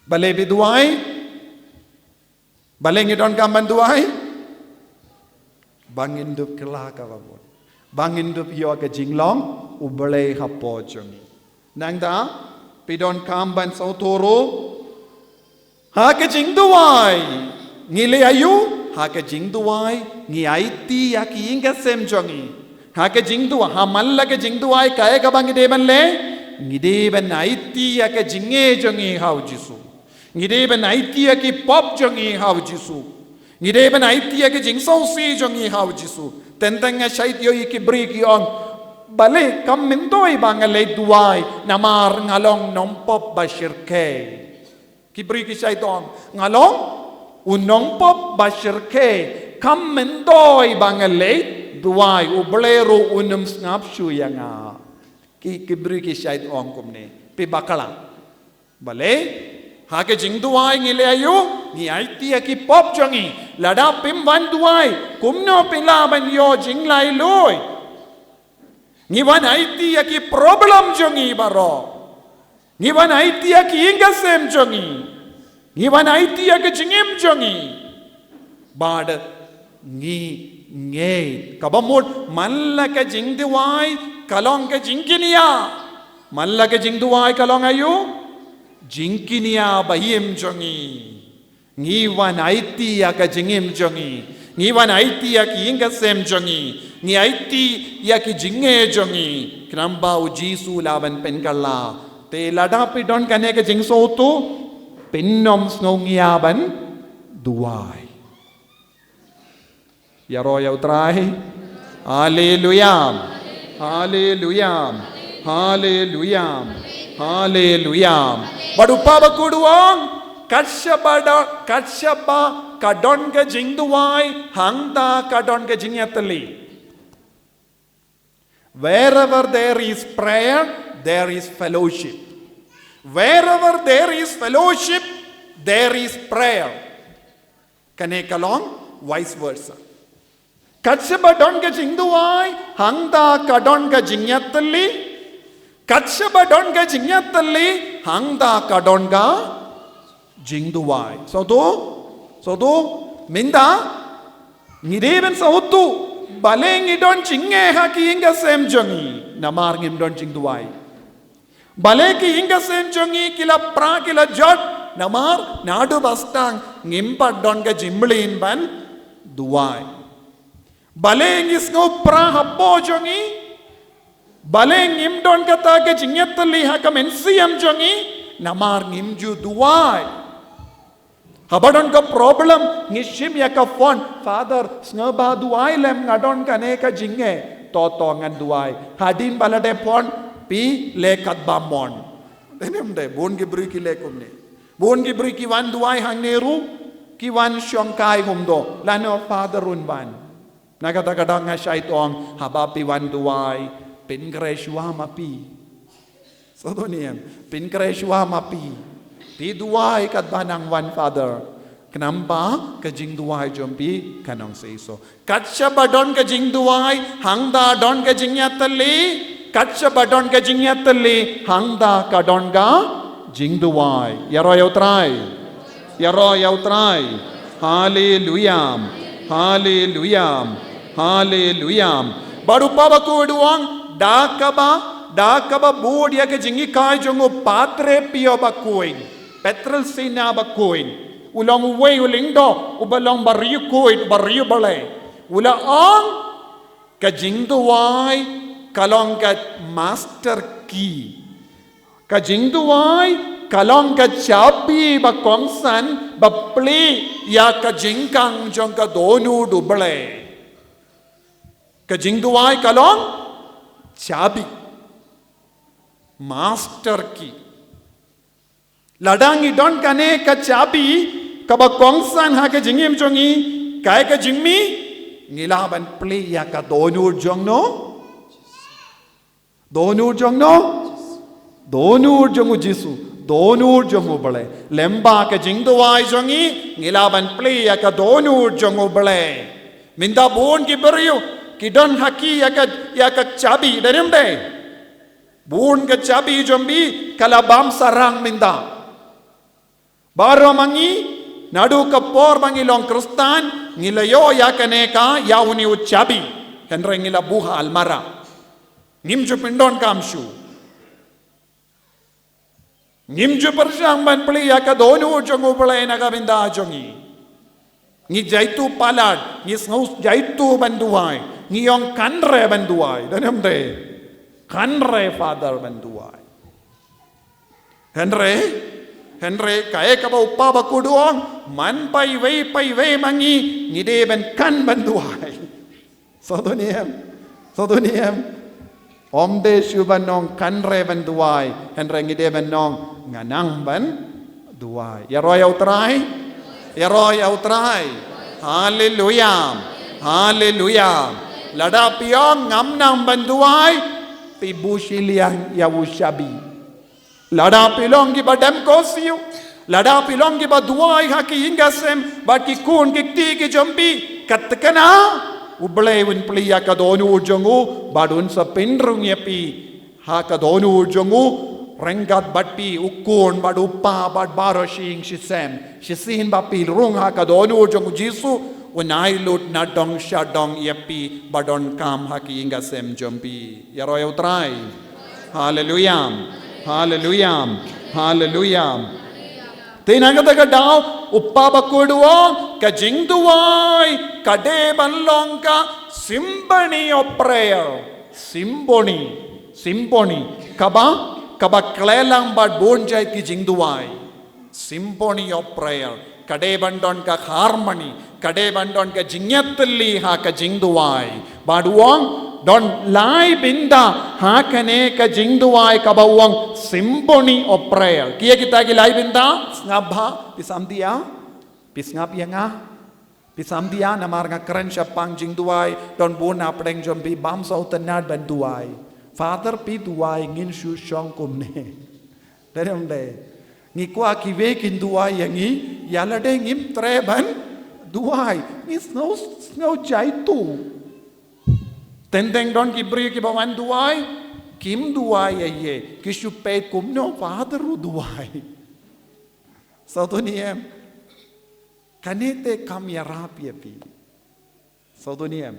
Balei phi duwai? Balei ngi donkam ban duwai? Ba ngin dup kylla kaba mut, ba ngin dup ïoh ka jinglong U Blei hapoh jong ngi. Nangta phi donkam ban sngewthuh ruh, ha ka jingduwai ngi leh aïu? Ha ka jingduwai ngi aiti ïa ki ïing ki sem jong ngi. Ha ka jingduwai, ha man la ka jingduwai kaei kaba ngi dei ban leh? Ngi dei ban aiti ïa ka jingeh jong ngi ha U Jisu. Ngi dei ban aiti ïa ki pop jong ngi ha U Jisu. Ngi dei ban aiti ïa ka jingsngewsih jong ngi ha U Jisu. Teng teng nga shait ïohi ki briew ki ong, balei kam myntoi ba nga leit duwai namar nga long nongpop ba shyrkhei. Ki briew ki shait ong, nga long u nongpop ba shyrkhei, kam myntoi ba nga leit duwai, U Blei ruh un ym sngap shuh ïa nga. Ki, ki briew ki shait ong kumne. Phi bakla. Balei? Ha ka jingduwai ngi leh aïu? Ngi aiti ïa ki pop jong ngi. Lada phim wan duwai, kumno phi lah ban ïoh jinglaitluid? Ngi wan aiti ïa ki problem jong ngi baroh. Ngi wan aiti ïa ki ïing ki sem jong ngi. Ngi wan aiti ïa ka jingim jong ngi. Bad ngi ngeit, kaba mut man la ka jingduwai ka long ka jingkñia. Man la ka jingduwai ka long aïu? Jingkñia ba im jong ngi. Ngi wan aiti ïa ka jingim jong ngi. Ngi wan aiti ïa ki ïing ki sem jong ngi. Ngi aiti ïa ki jingeh jong ngi. Khnang ba U Jisu lah ban pynkylla. Te lada phi don kane ka jingsngewthuh, phin ym sngew ngia ban duwai. Ïaroh ïa U Trai. Haleluya. Haleluya. Haleluya. Haleluya. Bad U Papa Bakhuid u ong, kat shaba da, kat shaba ka don ka jingduwai, hangta ka don ka jingïatylli. Wherever there is prayer, there is fellowship. Wherever there is fellowship, there is prayer. Kane ka long vice versa. Kat shaba don ka jingduwai, hangta ka don ka jingïatylli. Kat shaba don ka jingïatylli, hangta ka don ka jingduwai. Sngewthuh? Sngewthuh? Mynta, ngi dei ban sngewthuh. Balei ngi don jingeh ha ki ïing ki sem jong ngi? Namar ngim don jingduwai. Balei ki ïing ki sem jong ngi ki la pra ki la jot? Namar naduh ba sdang ngim pat don ka jingmlien ban duwai. Balei ngi sngew pra hapoh jong ngi? Balei ngim don kata ka jingïatylli ha ka mynsiem jong ngi? Namar ngim ju duwai. Haba don ka problem, ngi shim ïa ka phone, "Father, sngewbha duwai lem, nga don kane ka jingeh." "To, to, ngan duwai." Hadien ba la dep phone, phi leh katba mon. Dei ne ym dei, bun ki briew ki leh kumne. Bun ki briew ki wan duwai hangne ruh, ki wan shongkai kumto, lano Father un wan. Na kata ka daw nga shait ong, haba phi wan duwai, pynkhreh shuwa ma phi. Sngewthuh ne em, pynkhreh shuwa ma phi. Phi duwai katba nang wan Father. Khnang ba ka jingduwai jong phi kan ong seisoh. Kat shaba don ka jingduwai, hangta don ka jingïatylli. Kat shaba don ka jingïatylli, hangta ka don ka jingduwai. Ïaroh ïa U Trai. Ïaroh ïa U Trai. Haleluya. Haleluya. Haleluya. Bad u Kpa Bakhuid u ong, da kaba, da kaba bud ïa ka jinghikai jong u Padre Pio Bakhuid, Pietrelcina Bakhuid, u long uwei u lyngdoh uba long bariewkhuid, bariewblei. U la ong, ka jingduwai ka long ka master key. Ka jingduwai ka long ka chabi ba kongsan ba plie ïa ka jingkhang jong ka dohnud U Blei. Ka jingduwai ka long chabi, master key. Lada ngi don kane ka chabi kaba kongsan ha ka jingim jong ngi, kaei ka jingmih? Ngi lah ban plie ïa ka dohnud jong no? Dohnud jong no? Dohnud jong U Jisu, dohnud jong U Blei. Lem bad ka jingduwai jong ngi, ngi lah ban plie ïa ka dohnud jong U Blei. Mynta bun ki briew ki don ha ki ïa ka, ïa ka chabi, dei ne ym dei? Bun ka chabi jong phi ka la bam sarang mynta. Baroh ma ngi, naduh ka por ba ngi long Khristan, ngi la ïoh ïa kane ka, ïa une u chabi. Hynrei ngi la buh ha almara. Ngim ju pyndonkam shuh. Ngim ju pyrshang ban plie ïa ka dohnud jong U Blei na ka bynta jong ngi. Ngi jaituh palat, ngi sngew jaituh ban duwai, ngi ong kynrei ban duwai, dei ne ym dei? Kynrei Father ban duwai. Hynrei, hynrei kaei kaba u Kpa Bakhuid u ong, man paiwei paiwei ma ngi, ngi dei ban khan ban duwai. Sngewthuh ne em? Sngewthuh ne em? Ym dei shuh ban ong kynrei ban duwai, hynrei ngi dei ban ong nga nang ban duwai. Ïaroh ïa U Trai. Ïaroh ïa U Trai. Haleluya. Haleluya. Lada phi ong ngam nang ban duwai, phi buh shiliang ïa u chabi. Lada phi long kiba dem khohsiew, lada phi long kiba duwai ha ki ïing ki sem bad ki khun ki kti ki jong phi, kat kane U Blei un plie ïa ka dohnud jong u bad un sa pynrung ïa phi ha ka dohnud jong u ryngkat bad phi, u khun bad u kpa bad baroh shi ïing shi sem. Shisien ba phi rung ha ka dohnud jong U Jisu, un ai lut na dong sha dong ïa phi ba donkam ha ki ïing ki sem jong phi. Ïaroh ïa U Trai. Haleluya. Haleluya. Haleluya. Te na kata ka daw u Kpa Bakhuid u ong ka jingduwai ka dei ban long ka symphony of prayer. Symphony. Symphony. Kaba, kaba khleh lang bad bun jait ki jingduwai. Symphony of prayer. Ka dei ban don ka harmony, ka dei ban don ka jingïatylli ha ka jingduwai. Bad u ong don lai bynta ha kane ka jingduwai kaba u ong symphony of prayer. Ki ïa kita ki lai bynta, sngap bha, phi samdia, phi sngap ïa nga. Phi samdia namar nga kren shaphang jingduwai, don bun na pdeng jong phi bam sngewtynnad ban duwai. Father, phi duwai, ngin shu shong kumne. Dei ne ym dei? Ngi kwah kiwei kin duwai ïa ngi, ïa lade ngim treh ban Duwai, ngi sngew, sngew jaitu. Teng teng don ki briew kiba wan duwai, kim duwai ïa ïe, ki shu peit kumno Father u duwai. Sngewthuh ne em, kane te kam ïarap ïa phi. Sngewthuh ne em.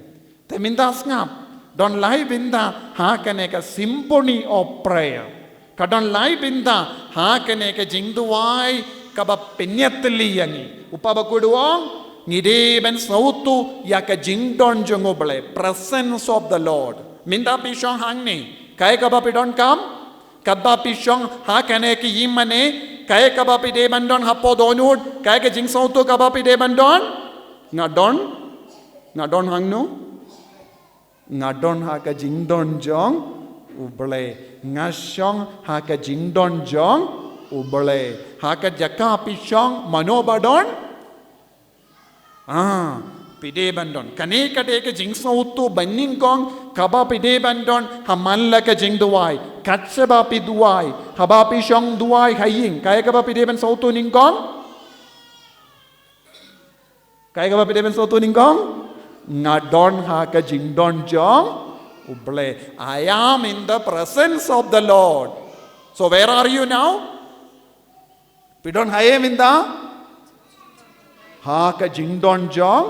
Te mynta sngap, don lai bynta ha kane ka symphony of prayer. Ka don lai bynta ha kane ka jingduwai kaba pynïatylli ïa ngi. U Papa bakhuid u ong, ngi dei ban sngewthuh ïa ka jingdon jong U Blei, presence of the Lord. Mynta phi shong hangne, kaei kaba phi donkam? Katba phi shong ha kane ka ïing mane, kaei kaba phi dei ban don hapoh dohnud, kaei ka jingsngewthuh kaba phi dei ban don? Nga don, nga don hangno? Nga don ha ka jingdon jong U Blei. Nga shong ha ka jingdon jong U Blei. Ha ka jaka phi shong, mano ba don? Ah, phi dei ban don. Kane ka dei ka jingsngewthuh ba nyngkong kaba phi dei ban don ha man la ka jingduwai. Kat shaba phi duwai, haba phi shong duwai ha ïing, kaei kaba phi dei ban sngewthuh nyngkong? Kaei kaba phi dei ban sngewthuh nyngkong? Nga don ha ka jingdon jong U Blei. I am in the presence of the Lord. So where are you now? Phi don haei mynta? Ha ka jingdon jong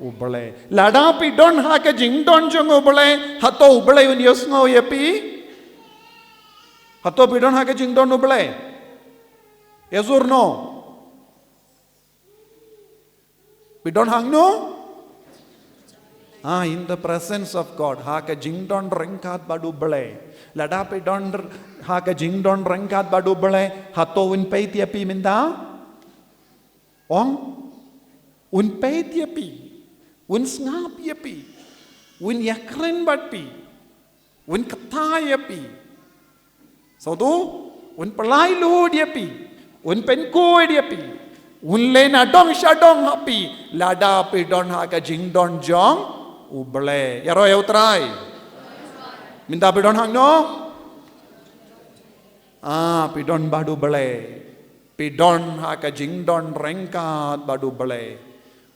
U Blei. Lada phi don ha ka jingdon jong U Blei, hato U Blei un ïohsngew ïa phi? Hato phi don ha ka jingdon U Blei? Yes or no? Phi don hangno? Ah, in the presence of God. Ha ka jingdon ryngkat bad U Blei. Lada phi don r-, ha ka jingdon ryngkat bad U Blei, hato un peit ïa phi mynta? Ong, un peit ïa phi, un sngap ïa phi, un ïakren bad phi, un kyntait ïa phi. Sngewthuh, un pynlait luid ïa phi, un pynkhuid ïa phi, un leh nadong shadong ha phi, lada phi don ha ka jingdon jong U Blei. Ïaroh ïa U Trai. Mynta phi don hangno? Ah, phi don bad U Blei. Phi don ha ka jingdon ryngkat bad U Blei.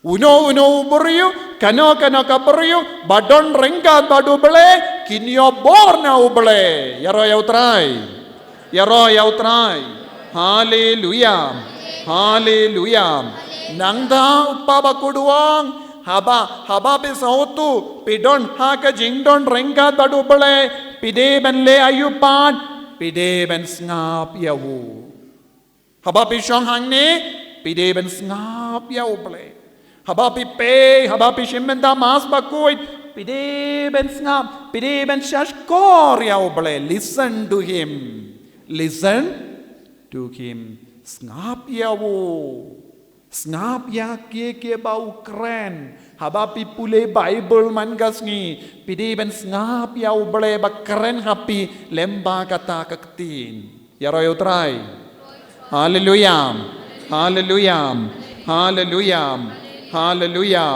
Uno uno u briew, kano kano ka briew ba don ryngkat bad U Blei, kin ïoh bor na U Blei. Ïaroh ïa U Trai. Ïaroh ïa U Trai. Haleluia. Haleluia. Nangta U Papa bakhuid u ong, haba, haba phi sngewthuh phi don ha ka jingdon ryngkat bad U Blei, phi dei ban leh aïu pat? Phi dei ban sngap ïa u. Haba phi shong hangne, phi dei ban sngap ïa U Blei. Haba phi pei, haba phi shim bynta Mass bakhuid, phi dei ban sngap, phi dei ban shahshkor ïa U Blei. Listen to him. Listen to him. Sngap ïa u. Sngap ïa kiei kiei ba u kren. Haba phi pule Baibl man ka sngi, phi dei ban sngap ïa U Blei ba kren ha phi lem bad kata ka ktien. Ïaroh ïa U Trai. Haleluia. Haleluia. Haleluia. Haleluia.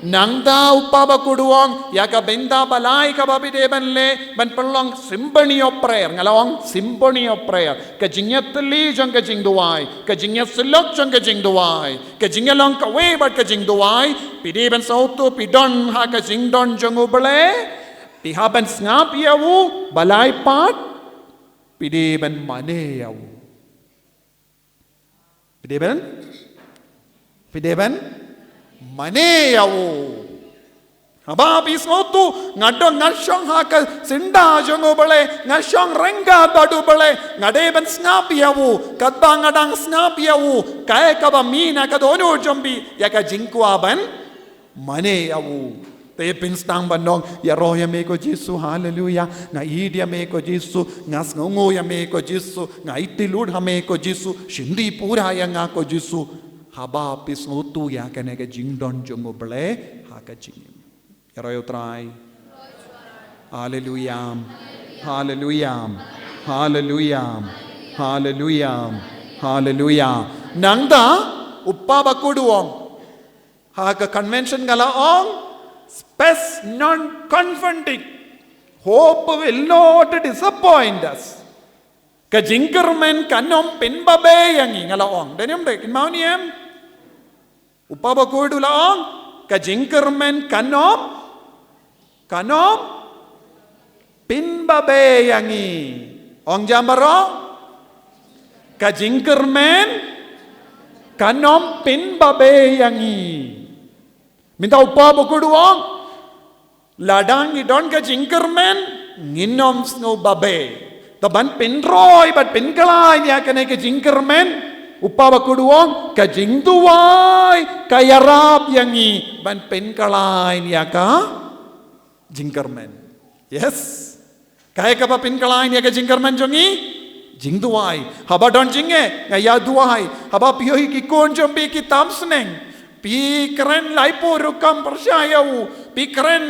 Nangta U Papa bakhuid u ong, ïa ka bynta ba lai kaba phi dei ban leh, ban pynlong symphony of prayer. Nga la ong symphony of prayer. Ka jingïatylli jong ka jingduwai, ka jingïasyllok jong ka jingduwai, ka jingïalong kawei bad ka jingduwai. Phi dei ban sngewthuh phi don ha ka jingdon jong U Blei. Phi hap ban sngap ïa u, ba lai pat phi dei ban mane ïa u. Phi dei ban? Phi dei ban mane ïa u. Haba phi sngewthuh, nga don, nga shong ha ka syndah jong U Blei, nga shong ryngkat bad U Blei, nga dei ban sngap ïa u. Katba nga dang sngap ïa u, kaei kaba mih na ka dohnud jong phi? Ïa ka jingkwah ban mane ïa u. Te phin sdang ban ong, ïaroh ïa me ko Jisu, haleluia. Nga ïeit ïa me ko Jisu, nga sngewnguh ïa me ko Jisu, nga aiti lut ha me ko Jisu, shim dih pura ïa nga ko Jisu. Haba phi sngewthuh ïa kane ka jingdon jong U Blei ha ka jingim. Ïaroh ïa U Trai. Haleluia. Haleluia. Haleluia. Haleluia. Haleluia. Nangta U Papa bakhuid u ong, ha ka convention nga la ong, spes non conventit. Hope will not disappoint us. Ka jingkyrmen kan ym pynbabe ïa ngi, nga la ong. Dei ne em de, kynmaw ne em? U Papa Bakhuid u la ong, ka jingkyrmen kan ym, kan ym pynbabe ïa ngi. Ong jam baroh, ka jingkyrmen kan ym pynbabe ïa ngi. Mynta u Papa Bakhuid u ong, lada ngi don ka jingkyrmen, ngin ym sngew babe. Te ban pynroi bad pynkylla ïa kane ka jingkyrmen, u Papa Bakhuid u ong, ka jingduwai ka ïarap ïa ngi ban pynkylla ïa ka jingkyrmen. Yes. Kaei kaba pynkylla ïa ka jingkyrmen jong ngi? Jingduwai. Haba don jingeh, nga ïa duwai. Haba phi ïohi ki khun jong phi ki tam sneng, phi kren laiphew rukom pyrshah ïa u, phi kren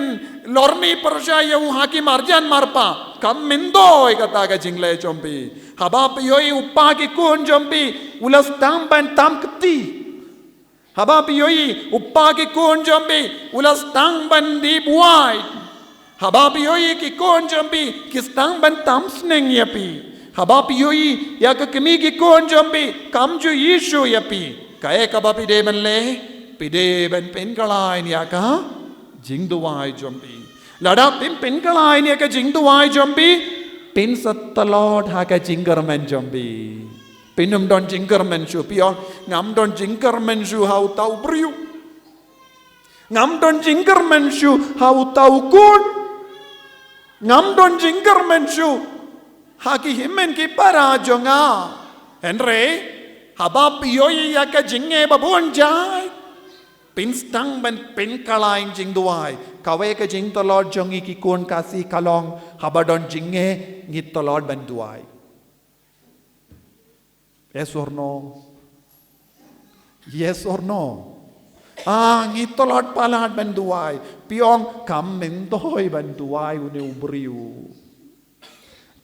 lorni pyrshah ïa u ha ki marjan marpa, kam myntoi kata ka jingleh jong phi. Haba phi ïohi u pa ki khun jong phi u la sdang ban tam kti, haba phi ïohi u pa ki khun jong phi u la sdang ban die buaid, haba phi ïohi ki khun jong phi ki sdang ban tam sneng ïa phi, haba phi ïohi ïa ka kmie ki khun jong phi kam ju ïeit shuh ïa phi, kaei kaba phi dei ban leh? Phi dei ban pynkylla ïa ka jingduwai jong phi. Lada phim pynkylla ïa ka jingduwai jong phi, phin sa tlot ha ka jingkyrmen jong phi. Phin ym don jingkyrmen shuh, phi ong, ngam don jingkyrmen shuh ha uta u briew. Ngam don jingkyrmen shuh ha uta u khun. Ngam don jingkyrmen shuh ha ki hynmen ki para jong nga. Hynrei haba phi ïohi ïa ka jingeh ba bun jait, phin sdang ban pynkylla jingduwai. Kawei ka jingtlot jong ngi ki khun Khasi ka long, haba don jingeh ngi tlot ban duwai. Yes or no? Yes or no? Ah, ngi tlot palat ban duwai. Phi ong, kam myntoi ban duwai une u briew.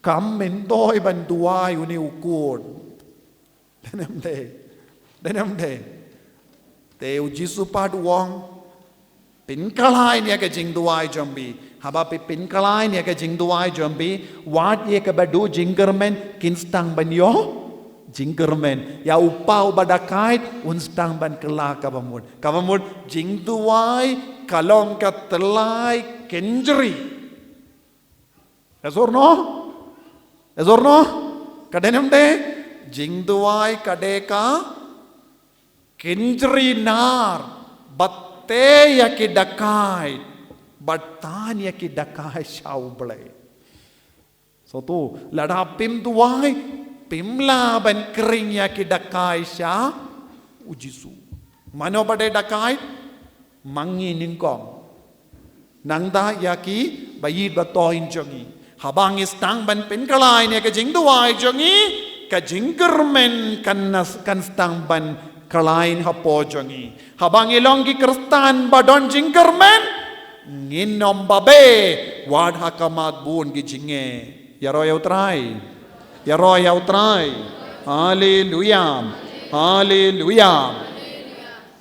Kam myntoi ban duwai une u khun. Dei ne ym dei? Dei ne ym dei? Te u Jisu pat u ong, pynkylla ïa ka jingduwai jong phi. Haba phi pynkylla ïa ka jingduwai jong phi, wat ïa kaba duh jingkyrmen kin sdang ban ïoh jingkyrmen. Ïa u pa uba dakait un sdang ban kylla kaba mut. Kaba mut, jingduwai ka long ka tyllai kynjri. Yes or no? Yes or no? Ka dei ne ym dei? Jingduwai ka dei ka kynjri nar, bad tei ïa ki dakait, bad tan ïa ki dakait sha U Blei. So tu, lada phim duwai, phim lah ban khring ïa ki dakait sha u Jisu. Mano ba dei dakait? Ma ngi nyngkong. Nangta ïa ki ba ïeit ba thoh jong ngi. Haba ngi sdang ban pynkylla ïa ka jingduwai jong ngi, ka jingkyrmen kan nas-, kan sdang ban kylla hapoh jong ngi. Haba ngi long ki Khristan ba don jingkyrmen, ngin ym babe wat ha khmat bun ki jingeh. Ïaroh ïa U Trai. Ïaroh ïa U Trai. Haleluia. Haleluia.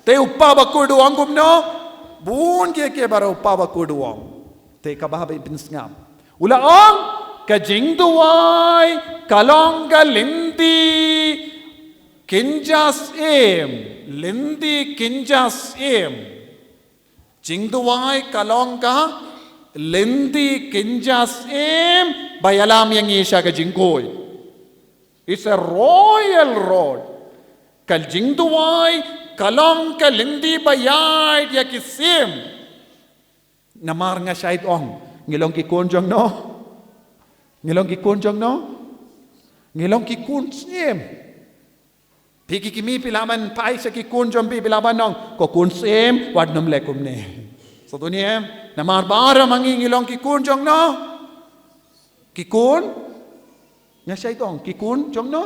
Te u Papa Bakhuid u ong kumno? Bun kiei kiei baroh u Papa Bakhuid u ong. Te kaba haba phin sngap, u la ong, ka jingduwai ka long ka lynti kynja syiem. Lynti kynja syiem. Jingduwai ka long ka lynti kynja syiem ba ïalam ïa ngi sha ka jingkhuid. It's a royal road. Ka jingduwai ka long ka lynti ba ïaid ïa ki syiem. Namar nga shait ong, ngi long ki khun jong no? Ngi long ki khun jong no? Ngi long ki khun syiem. Phi ki kmie phi lah ban phai sha ki khun jong phi, phi lah ban ong, ko khun syiem, wat nym leh kumne. Sa tu ne em, namar baroh ma ngi ngi long ki khun jong no? Ki khun? Nga shait ong, ki khun jong no?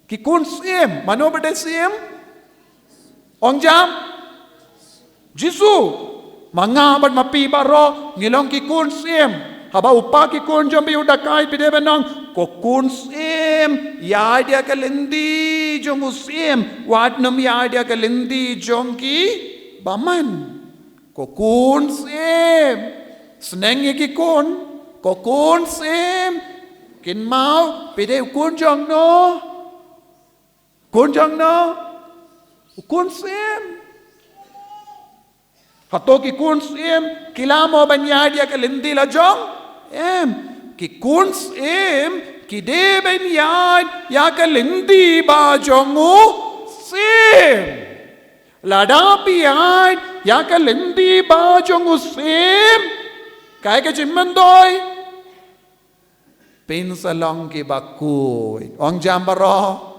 Ki khun syiem. Mano ba dei syiem? Ong jam? Jisu. Ma nga bad ma phi baroh ngi long ki khun syiem. Haba u pa ki khun jong phi u dakait, phi dei ban ong, ko khun syiem, ïaid ïa ka lynti jong u syiem, wat nym ïaid ïa ka lynti jong ki bymman. Ko khun syiem. Sneng ïa ki khun. Ko khun syiem. Kynmaw, phi dei u khun jong no? Khun jong no? U khun syiem. Hato ki khun syiem ki lah mo ban ïaid ïa ka lynti la jong? Em. Ki khun syiem ki dei ban ïaid ïa ka lynti ba jong u syiem. Lada phi ïaid ïa ka lynti ba jong u syiem, kaei ka jingmyntoi? Phin sa long kiba khuid. Ong jam baroh.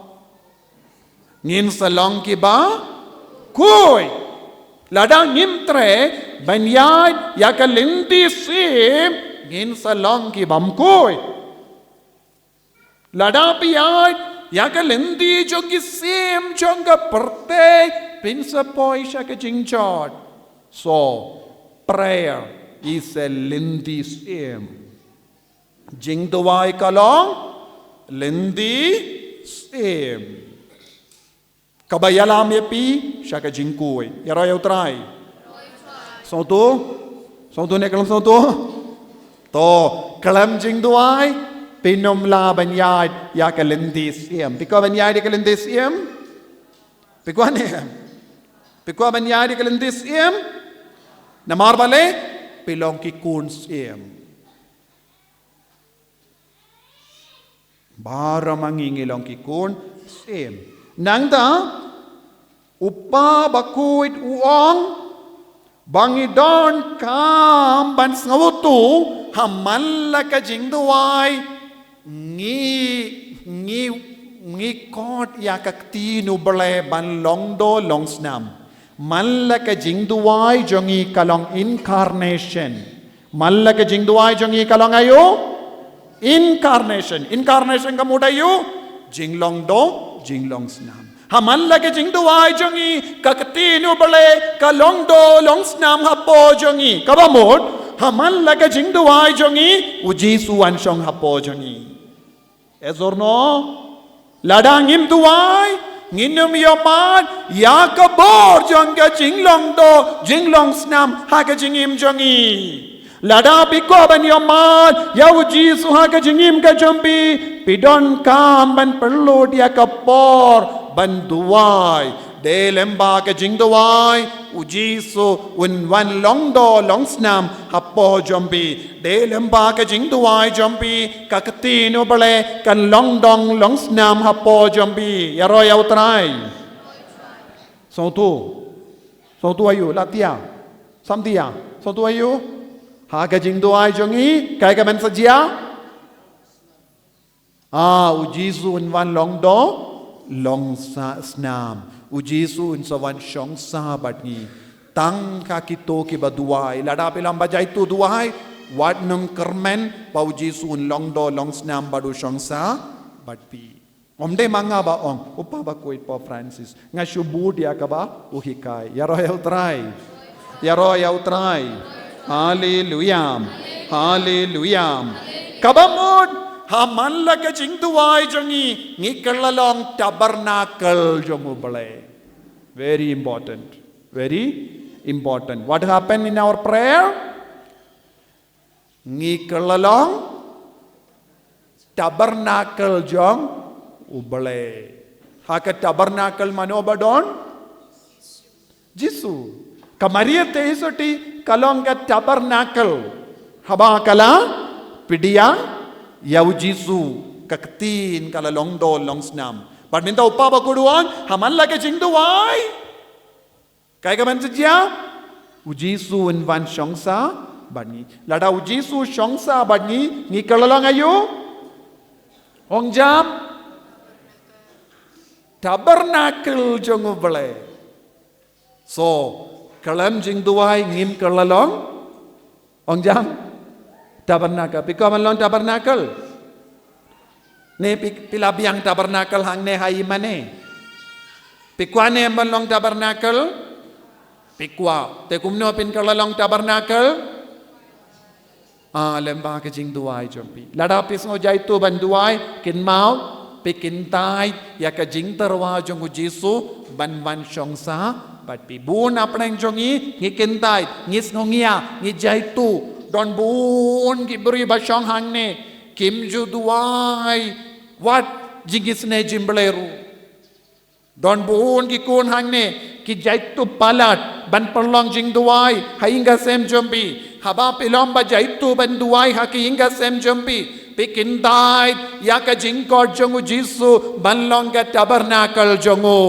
Ngin sa long kiba khuid. Lada ngim treh ban ïaid ïa ka lynti syiem, ngin sa long kibym khuid. Lada phi ïaid ïa ka lynti jong ki syiem jong ka pyrthei, phin sa poi sha ka jingjot. So, prayer is a lynti syiem. Jingduwai ka long lynti syiem kaba ïalam ïa phi sha ka jingkhuid. Ïaroh ïa U Trai. Sngewthuh? Sngewthuh ne khlem sngewthuh? To, khlem jingduwai phin ym lah ban ïaid ïa ka lynti syiem. Phi kwah ban ïaid ïa ka lynti syiem? Phi kwah ne? Phi kwah ban ïaid ïa ka lynti syiem? Namar balei? Phi long ki khun syiem. Baroh ma ngi ngi long ki khun syiem. Nangta u Kpa bakhuid u ong ba ngi donkam ban sngewthuh ha man la ka jingduwai ngi, ngi, ngi khot ïa ka ktien U Blei ban long doh long snam. Man la ka jingduwai jong ngi ka long incarnation. Man la ka jingduwai jong ngi ka long aïu? Incarnation. Incarnation ka mut aïu? Jinglong doh, jinglong snam. Ha man la ka jingduwai jong ngi ka ktien U Blei ka long doh long snam hapoh jong ngi. Kaba mut, ha man la ka jingduwai jong ngi u Jisu un shong hapoh jong ngi. Yes or no? Lada ngim duwai, ngin ym ïohmad ïa ka bor jong ka jinglong doh, jinglong snam ha ka jingim jong ngi. Lada phi kwah ban ïohmad ïa u Jisu ha ka jingim ka jong phi, phi donkam ban pynlut ïa ka por ban duwai. Dei lem bad ka jingduwai u Jisu un wan long doh long snam hapoh jong phi. Dei lem bad ka jingduwai jong phi ka ktien U Blei kan long doh long snam hapoh jong phi. Ïaroh ïa U Trai. Sngewthuh. Sngewthuh aïu, la tia. Sam tia. Sngewthuh aïu? Ha ka jingduwai jong ngi kaei ka ban sa jia? Ah, u Jisu un wan long doh long sa snam. U Jisu un sa wan shong sa bad ngi. Tang ka kito kiba duwai. Lada phi lam ba jaituh duwai, wat nym kyrmen ba u Jisu un long doh long snam bad u shong sa bad phi. Ym dei ma nga ba ong, u Kpa bakhuid Pope Francis. Nga shu bud ïa kaba u hikai. Ïaroh ïa U Trai. Ïaroh ïa U Trai. Haleluya. Haleluya. Kaba mut, ha man la ka jingduwai jong ngi, ngi kylla long tabernacle jong U Blei. Very important. Very important. What happened in our prayer? Ngi kylla long tabernacle jong U Blei. Ha ka tabernacle mano ba don? Jisu. Ka Maria Theisotti ka long ka tabernacle. Haba ka la pdiang ïa u Jisu, ka ktien ka la long doh long snam. Bad mynta u Kpa bakhuid u ong, ha man la ka jingduwai, kaei ka ban sa jia? U Jisu un wan shong sa bad ngi. Lada u Jisu shong sa bad ngi, ngi kylla long aïu? Ong jam. Tabernacle jong U Blei. So, khlem jingduwai ngim kylla long. Ong jam. Tabernacle. Phi kwah ban long tabernacle? Ne phi, phi la biang tabernacle hangne ha i mane? Phi kwah ne ban long tabernacle? Phi kwah. Te kumno phin kylla long tabernacle? Ah, lem bad ka jingduwai jong phi. Lada phi sngew jaituh ban duwai, kynmaw, phi kyntait ïa ka jingtyrwa jong u Jisu ban wan shong sa bad phi. Bun na pdeng jong ngi, ngi kyntait, ngi sngew ngi ïa, ngi jaituh. Don bun ki briew ba shong hangne, kim ju duwai wat jingisynei jingblei ruh. Don bun ki khun hangne, Ki jaituh palat ban pynlong jingduwai ha ïing ka sem jong phi. Haba phi long ba jaituh ban duwai ha ki ïing ka sem jong phi, phi kyntait ïa ka jingkhot jong u Jisu ban long ka tabernacle jong u.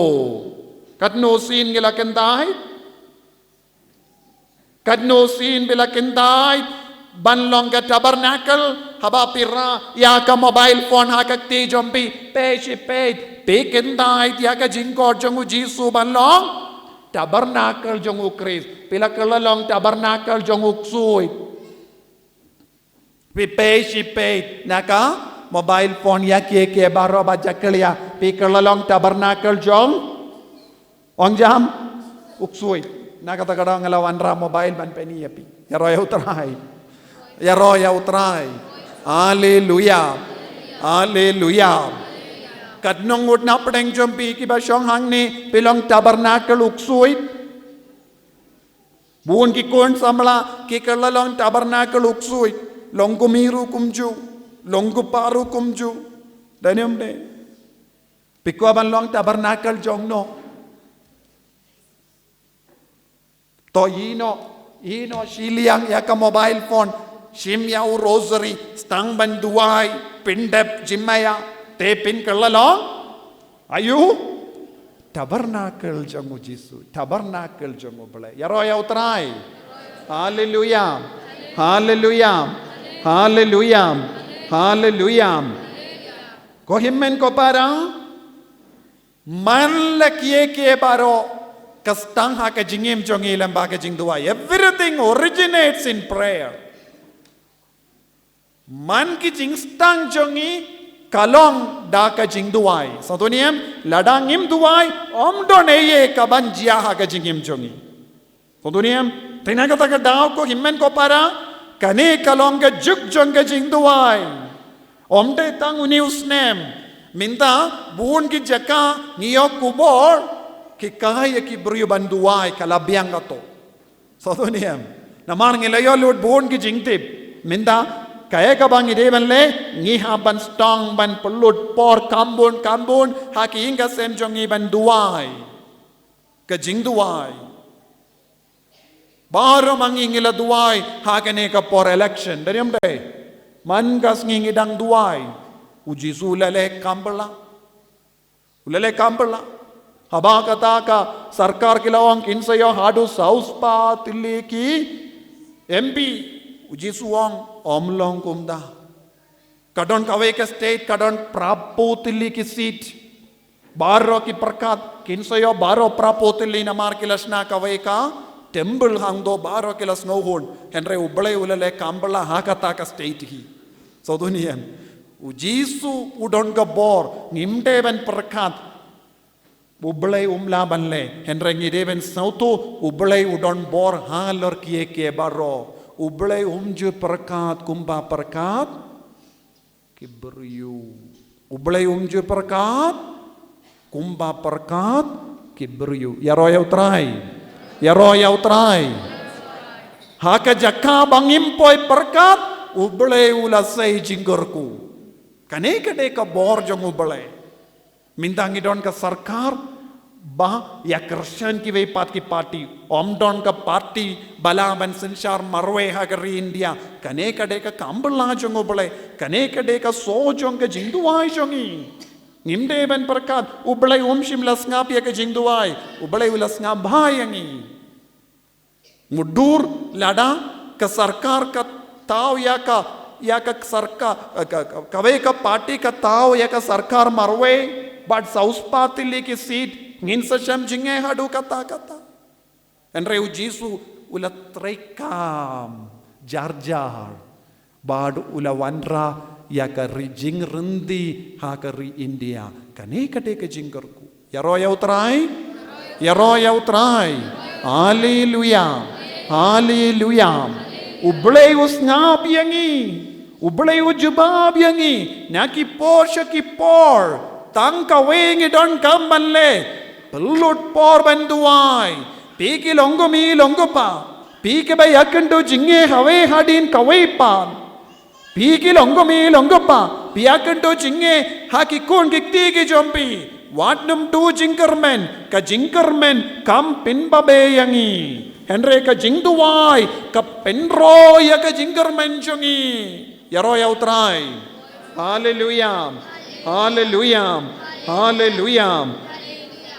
Katno sien ngi la kyntait? Katno sien phi la kyntait ban long ka tabernacle? Haba phi rah ïa ka mobile phone ha ka kti jong phi, peit shi peit, phi kyntait ïa ka jingkhot jong u Jisu ban long tabernacle jong u Khrist? Phi la kylla long tabernacle jong u ksuid. Phi peit shi peit na ka mobile phone ïa kiei kiei baroh ba jakhlia, phi kylla long tabernacle jong, ong jam, u ksuid. Na kata ka daw nga la wanrah mobile ban pyni ïa phi. Ïaroh ïa u Trai. Ïaroh ïa u Trai. Haleluia. Haleluia. Katno ngut na pdeng jong phi kiba shong hangne, phi long tabernacle u ksuid? Bun ki khun samla ki kylla long tabernacle u ksuid, long kumne ruh kumjuh, long kumpa ruh kumjuh. Dei ne ym dei? Phi kwah ban long tabernacle jong no? To ïehnoh, ïehnoh shiliang ïa ka mobile phone, shim ïa u rosary, sdang ban duwai, pyndep jingmaïa, te phin kylla long? Aïu? Tabernacle jong u Jisu, tabernacle jong u Blei. Ïaroh ïa u Trai. Haleluia. Haleluia. Haleluia. Haleluia. Ko hynmen ko para, man la kiei kiei baroh ka sdang ha ka jingim jong ngi lyngba ka jingduwai. Everything originates in prayer. Man ki jingsdang jong ngi ka long da ka jingduwai. Sa to niam, lada ngim duwai, ym don ei ei kaban jia ha ka jingim jong ngi. Sa to niam, te na kata ka daw ko hynmen ko para, kane ka long ka juk jong ka jingduwai. Ym dei tang une u snem, mynta bun ki jaka ngi ïoh khubor, ki kai ïa ki briew ban duwai, ka la biang kato. Sa to niam. Namar ngi la ïoh lut bun ki jingtip. Mynta kaei kaba ngi dei ban leh, ngi hap ban sdang ban pynlut por kham bun kham bun ha ki ïing ka sem jong ngi ban duwai. Ka jingduwai. Baroh ma ngi ngi la duwai ha kane ka por election. Dei ne ym dei? Man ka sngi ngi dang duwai, u Jisu u la leh kham bylla. U la leh kham bylla. Haba kata ka sorkar ki la ong kin sa ïoh haduh saw spah tylli ki M P, u Jisu u ong, ym long kumta. Ka don kawei ka state ka don phraphew tylli ki seat. Baroh ki pyrkhat kin sa ïoh baroh phraphew tylli namar ki la shna kawei ka temple hangto, baroh ki la sngewhun. Hynrei u Blei u la leh kham bylla ha kata ka state hi. Sa to niam. U Jisu u don ka bor, ngim dei ban pyrkhat. U Blei um lah ban leh, hynrei ngi dei ban sngewthuh, u Blei u don bor halor kiei kiei baroh. U Blei um ju pyrkhat kumba pyrkhat ki briew. U Blei um ju pyrkhat kumba pyrkhat ki briew. Ïaroh ïa u Trai. Ïaroh ïa u Trai. Ha ka jaka ba ngim poi pyrkhat, u Blei u la sei jingkyrkhu. Kane ka dei ka bor jong u Blei. Mynta ngi don ka sorkar ba ïa kyrshan kiwei pat ki party. Ym don ka party ba lah ban synshar marwei ha ka ri India. Kane ka dei ka kham bylla jong u Blei. Kane ka dei ka soh jong ka jingduwai jong ngi. Ngim dei ban pyrkhat, u Blei um shym la sngap ïa ka jingduwai. U Blei u la sngap bha ïa ngi. Mutdur lada ka sorkar ka thaw ïa ka, ïa ka sorkar, eh, ka, ka, kawei ka party ka thaw ïa ka sorkar marwei bad saw spah tylli ki seat, ngin sa shem jingeh haduh katta katta. Hynrei u Jisu u la treikam jar jar. Bad u la wanrah ïa ka ri jingryndi ha ka ri India. Kane ka dei ka jingkyrkhu. Ïaroh ïa u Trai. Ïaroh ïa u Trai. Haleluia. Haleluia. U Blei u sngap ïa ngi. U Blei u jubab ïa ngi. Na ki por sha ki por. Tang kawei ngi donkam ban leh. Pynlut por ban duwai. Phi ki long kmie long kpa. Phi kiba ïakynduh jingeh hawei hadien kawei pat. Phi ki long kmie long kpa, phi ïakynduh jingeh ha ki khun ki kti ki jong phi. Wat nym duh jingkyrmen, ka jingkyrmen kam pynbabe ïa ngi. Hynrei ka jingduwai ka pynroi ïa ka jingkyrmen jong ngi. Ïaroh ïa U Trai. Haleluya. Haleluya. Haleluya.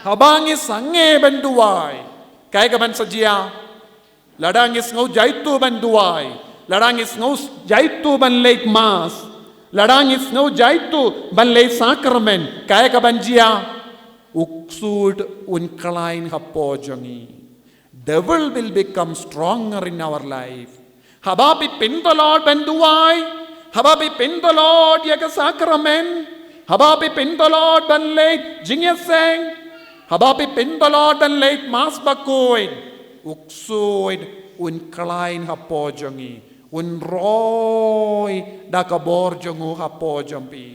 Haba ngi sangeh ban duwai, kaei kaban sa jia? Lada ngi sngew jaituh ban duwai, lada ngi sngew jaituh ban leit mass, lada ngi sngew jaituh ban leit sakramen, kaei kaban jia? U ksuid un khlaiñ hapoh jong ngi. Devil will become stronger in our life. Haba phi pyntlot ban duwai, haba phi pyntlot ïa ka sakramen, haba phi pyntlot ban leit jingïaseng, haba phi pyntlot ban leit mass bakhuid, u ksuid un khlaiñ hapoh jong ngi, un roi da ka bor jong u hapoh jong phi.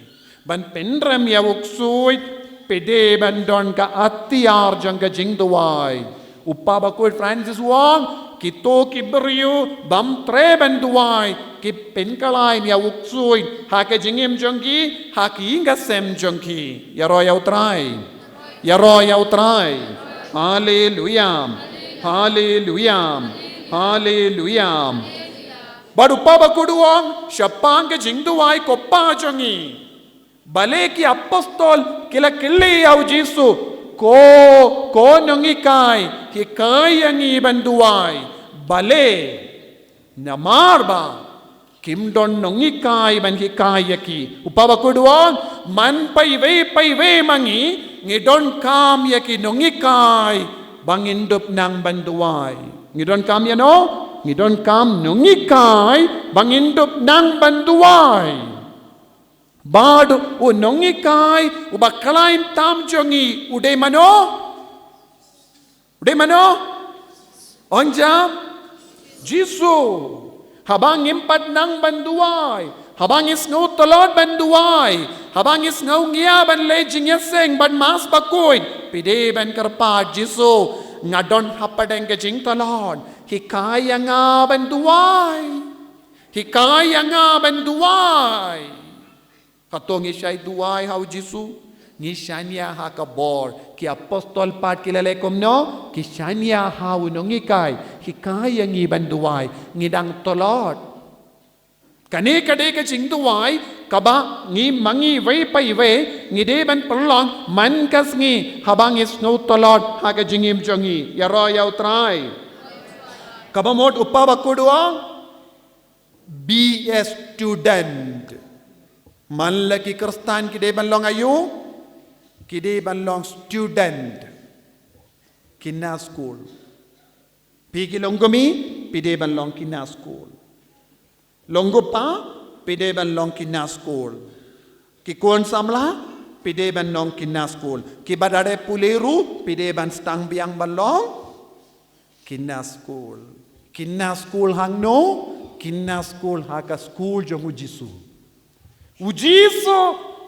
Ban pynrem ïa u ksuid, phi dei ban don ka atiar jong ka jingduwai. U Papa Bakhuid Francis u ong, kito ki briew bym treh ban duwai ki pynkhlaiñ ïa u ksuid ha ka jingim jong ki, ha ka ïing ka sem jong ki. Ïaroh ïa U Trai. Ïaroh ïa U Trai. Haleluya. Haleluya. Haleluya. Bad u Papa Bakhuid u ong, shaphang ka jingduwai ko Pa jong ngi. Balei ki apostol ki la kylli ïa u Jisu, ko, ko nonghikai, hikai ïa ngi ban duwai? Balei? Namar ba kim don nonghikai ban hikai ïa ki. U Papa Bakhuid u ong, man paiwei paiwei ma ngi, ngi donkam ïa ki nonghikai ba ngin dup nang ban duwai. Ngi donkam ïa no? Ngi donkam nonghikai ba ngin dup nang ban duwai. Bad u nonghikai uba khlaiñ tam jong ngi u dei mano? U dei mano? Ong jam? Jisu. Haba ngim pat nang ban duwai, haba ngi sngew tlot ban duwai, haba ngi sngew ngiah ban leit jingïaseng bad mass bakhuid, phi dei ban kyrpad, Jisu, nga don hapdeng ka jingtlot, hikai ïa nga ban duwai. Hikai ïa nga ban duwai. Kato ngi shait duwai ha u Jisu, ngi shaniah ha ka bor. Ki apostol pat ki la leh kumno? Ki shaniah ha u nonghikai, hikai ïa ngi ban duwai. Ngi dang tlot. Kane ka dei ka jingduwai kaba ngi ma ngi iwei pa iwei ngi dei ban pynlong man ka sngi haba ngi sngew tlot ha ka jingim jong ngi. Ïaroh ïa U Trai. Kaba mut u Papa Bakhuid u ong, be a student. Man la ki Khristan ki dei ban long aïu? Ki dei ban long student. Khynnah skul. Phi ki longkmie, phi dei ban long khynnah skul. Long u kpa, phi dei ban long khynnah skul. Ki khun samla, phi dei ban long khynnah skul. Kiba dei pule ruh, phi dei ban sdang biang ban long khynnah skul. Khynnah skul hangno? Khynnah skul ha ka skul jong u Jisu. U Jisu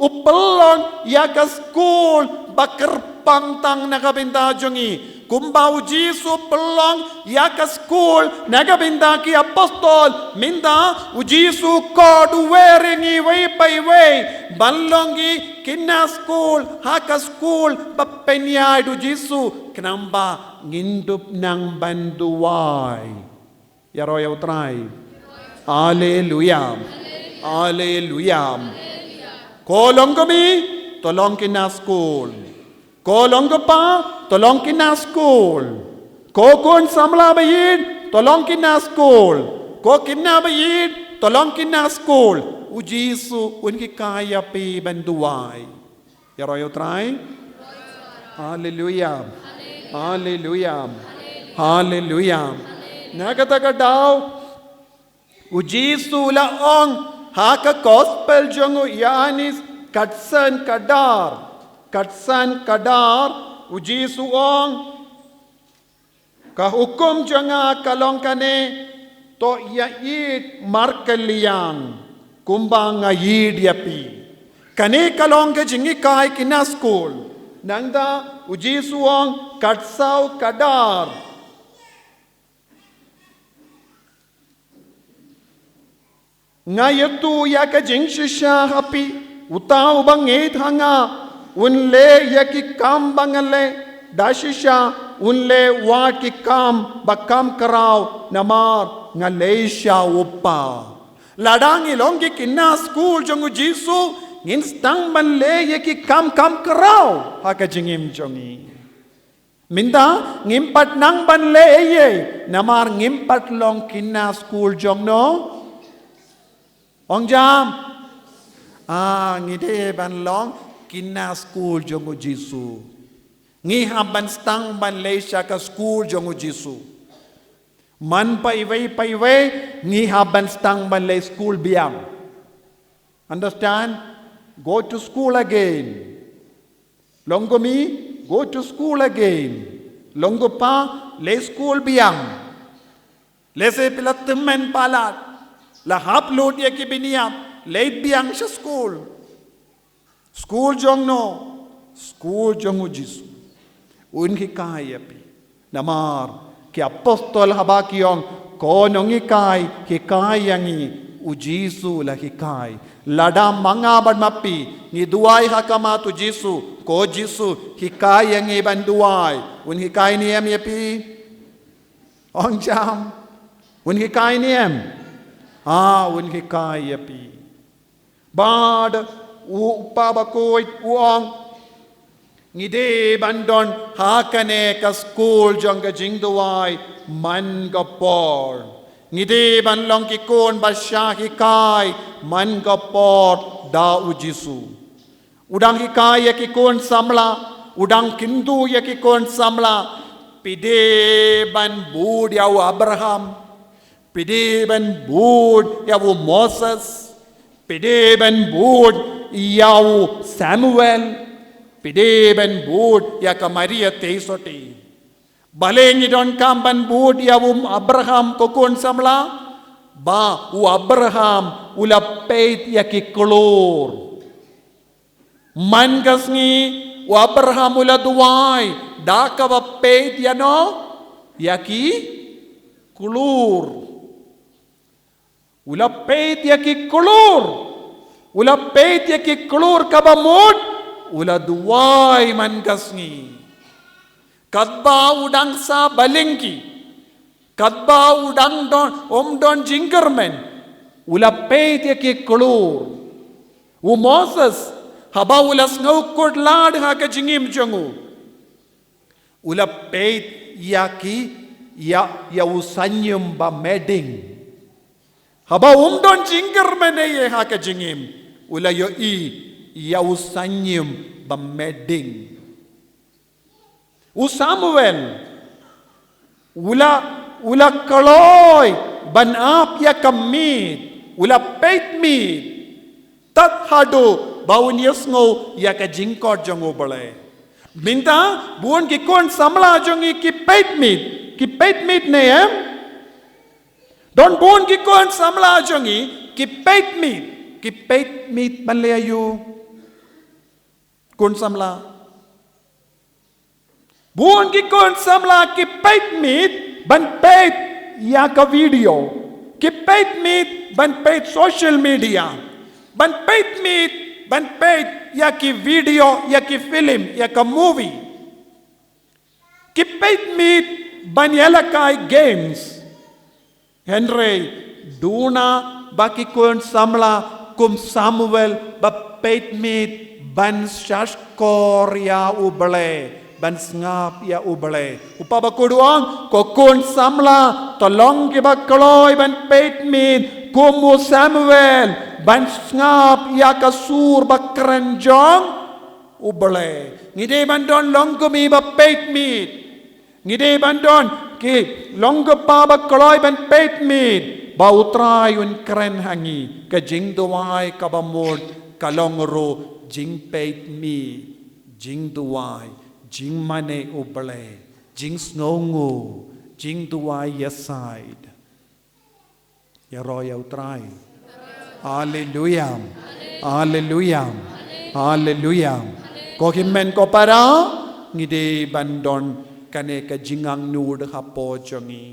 u pynlong ïa ka skul ba kyrpang tang na ka bynta jong ngi. Kumba u Jisu u pynlong ïa ka skul na ka bynta ki apostol, mynta u Jisu u khot u wer ïa ngi iwei pa iwei ban long ki khynnah skul ha ka skul ba pynïaid u Jisu, khnang ba ngin dup nang ban duwai. Ïaroh ïa U Trai. Haleluya. Haleluya. Ko longkmie, to long khynnah skul. Ko long u kpa, to long khynnah skul. Ko khun samla ba ïeit, to long khynnah skul. Ko khynnah ba ïeit, to long khynnah skul. U Jisu un hikai ïa phi ban duwai. Ïaroh ïa U Trai. Haleluya. Haleluya. Haleluya. Na kata ka daw, u Jisu u la ong ha ka gospel jong u Ïoannis, katsan kadar. Katsan kadar, u Jisu u ong, ka hukum jong nga ka long kane, to ïa ïeit markylliang kumba nga ïeit ïa phi. Kane ka long ka jinghikai khynnah skul. Nangta u Jisu u ong, katsaw kadar, nga ïathuh ïa ka jingshisha ha phi, uta uba ngeit ha nga, Un leh ïa ki kam ba nga leh da shisha, un leh wat ki kam ba kham khraw, namar nga leit sha u Kpa. Lada ngi long ki khynnah skul jong u Jisu, ngin sdang ban leh ïa ki kam kham khraw ha ka jingim jong ngi. Mynta ngim pat nang ban leh ei ei, namar ngim pat long khynnah skul jong no. Ong jam. Ah, ngi dei ban long khynnah skul jong u Jisu. Ngi hap ban sdang ban leit sha ka skul jong u Jisu. Man paiwei paiwei, ngi hap ban sdang ban leit skul biang. Understand? Go to school again. Long kumne, go to school again. Long kumpa, leit skul biang. Lehse phi la tymmen palat, la hap lut ïa ki bynïap, leit biang sha skul. Skul jong no, skul jong u Jisu. Un hikai ïa phi. Namar ki apostol haba ki ong, ko nonghikai, hikai ïa ngi u Jisu la hikai. Lada ma nga bad ma phi ngi duwai ha khmat u Jisu, ko Jisu, hikai ïa ngi ban duwai, un hikai ne em ïa phi? Ong jam. Un hikai ne em? Ah, un hikai ïa phi. Bad u Kpa bakhuid u ong, ngi dei ban don ha kane ka skul jong ka jingduwai man ka por. Ngi dei ban long ki khun ba shah hikai man ka por da u Jisu. U dang hikai ïa ki khun samla, u dang kyntu ïa ki khun samla. Phi dei ban bud ïa u Abraham. Phi dei ban bud ïa u Moses. Phi dei ban bud ïa u Samuel. Phi dei ban bud ïa ka Maria Theisotti. Balei ngi donkam ban bud ïa u Abraham, ko khun samla? Ba u Abraham u la peit ïa ki klur. Man ka sngi u Abraham u la duwai da kaba peit ïa no, ïa ki klur. U la peit ïa ki klur. U la peit ïa ki klur kaba mut. U la duwai man ka sngi. Katba u dang sah ba lyngkhi, katba u dang don, um don jingkyrmen, u la peit ïa ki klur. U Moses, haba u la sngew kut lad ha ka jingim jong u, u la peit ïa ki, ïa, ïa u synñium ba meding. Haba um don jingkyrmen ei ei ha ka jingim, u la ïohi ïa u synñium ba meding. U Samuel, u la, u la kloi ban ap ïa ka miet, u la peit miet. Tad haduh ba un ïohsngew ïa ka jingkhot jong U Blei. Mynta, bun ki khun samla jong ngi ki peit miet, ki peit miet ne em? Don bun ki khun samla jong ngi ki peit miet, ki peit miet ban leh aïu? Khun samla. Bun ki khun samla ki peit miet ban peit ïa ka video. Ki peit miet ban peit social media. Ban peit miet ban peit ïa ki video, ïa ki film, ïa ka movie. Ki peit miet ban ïalehkai games. Hynrei duna ba ki khun samla kum Samuel ba peit miet ban shahshkor ïa U Blei, ban sngap ïa U Blei. U Kpa bakhuid u ong, ko khun samla, to long kiba kloi ban peit miet kum u Samuel, ban sngap ïa ka sur ba kren jong U Blei. Ngi dei ban don long kum i ba peit miet. Ngi dei ban don ki long ki kpa ba kloi ban peit miet ba U Trai un kren ha ngi. Ka jingduwai kaba mut ka long ruh jingpeit miet, jingduwai, jingmane U Blei, jingsngewnguh, jingduwai ïasaid. Ïaroh ïa U Trai. Haleluya. Haleluya. Haleluya. Ko hynmen ko para, ngi dei ban don kane ka jingangnud hapoh jong ngi.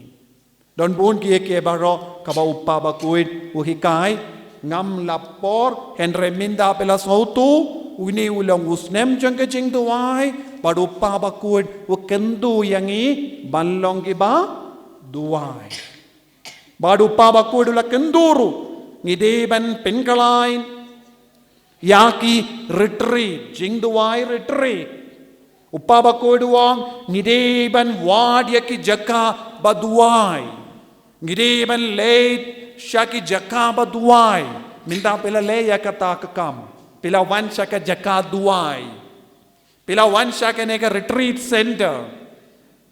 Don bun kiei kiei baroh kaba U Kpa bakhuid u hikai, ngam lap por, hynrei mynta phi la sngewthuh, Une u long u snem jong ka jingduwai, bad u Kpa Bakhuid u kyntu ïa ngi ban long kiba duwai. Bad u Kpa Bakhuid u la kyntu ruh, ngi dei ban pynkylla ïa ki retreat, jingduwai retreat. U Kpa Bakhuid u ong, ngi dei ban wad ïa ki jaka ba duwai. Ngi dei ban leit sha ki jaka ba duwai. Mynta phi la leh ïa kata ka kam, phi la wan sha ka jaka duwai. Phi la wan sha kane ka retreat center.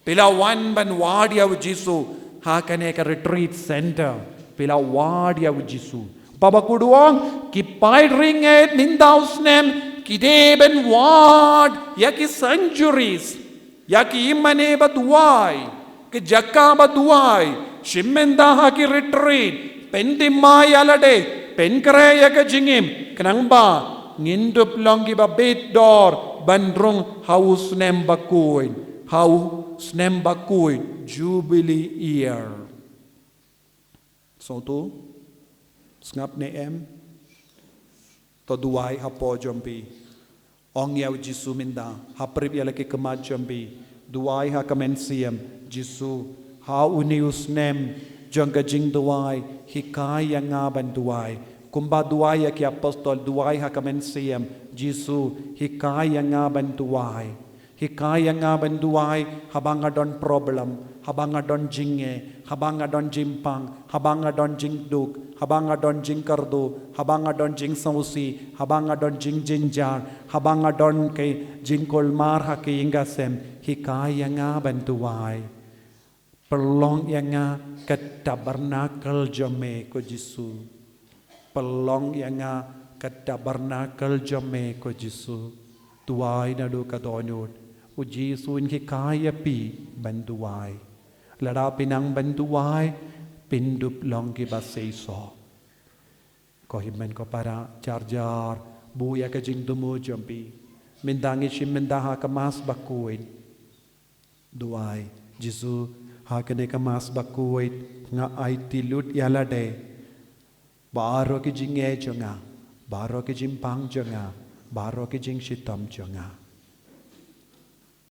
Phi la wan ban wad ïa u Jisu ha kane ka retreat center. Phi la wad ïa u Jisu. U Kpa Bakhuid u ong, ki paid ri ngeit mynta u snem ki dei ban wad ïa ki sanctuaries, ïa ki imane ba duwai, ki jaka ba duwai. Shim mynta ha ki retreat, pynthymmai ïa lade, pynkhreh ïa ka jingim, khnang ba ngin dup long kiba bit dor ban rung ha u snem bakhuid, ha u snem bakhuid, Jubilee year. Sngewthuh? Sngap ne em? To duwai hapoh jong phi. Ong ïa u Jisu mynta, ha pyrshah ïa la ki khmat jong phi. Duwai ha ka mynsiem, Jisu, ha une u snem jong ka jingduwai, hikai ïa nga ban duwai. Kumba duwai ïa ki apostol, duwai ha ka mynsiem, Jisu, hikai ïa nga ban duwai. Hikai ïa nga ban duwai, haba nga don problem, haba nga don jingeh, haba nga don jingpang, haba nga don jingduk, haba nga don jingkyrduh, haba nga don jingsngewsih, haba nga don jingjynjar, haba nga don ki jingkulmar ha ki ïing ki sem, hikai ïa nga ban duwai. Pynlong ïa nga ka tabernacle jong me ko Jisu. Pynlong ïa nga ka tabernacle jong me ko Jisu. Duwai naduh ka dohnud. U Jisu un hikai ïa phi ban duwai. Lada phi nang ban duwai, phin dup long kiba seisoh. Ko hynmen ko para, jar jar, buh ïa ka jingthmu jong phi. Mynta ngi shim mynta ha ka Mass bakhuid. Duwai, Jisu, ha kane ka Mass bakhuid, nga aiti lut ïa lade. Baroh ki jingeh jong nga, baroh ki jingpang jong nga, baroh ki jingshitom jong nga.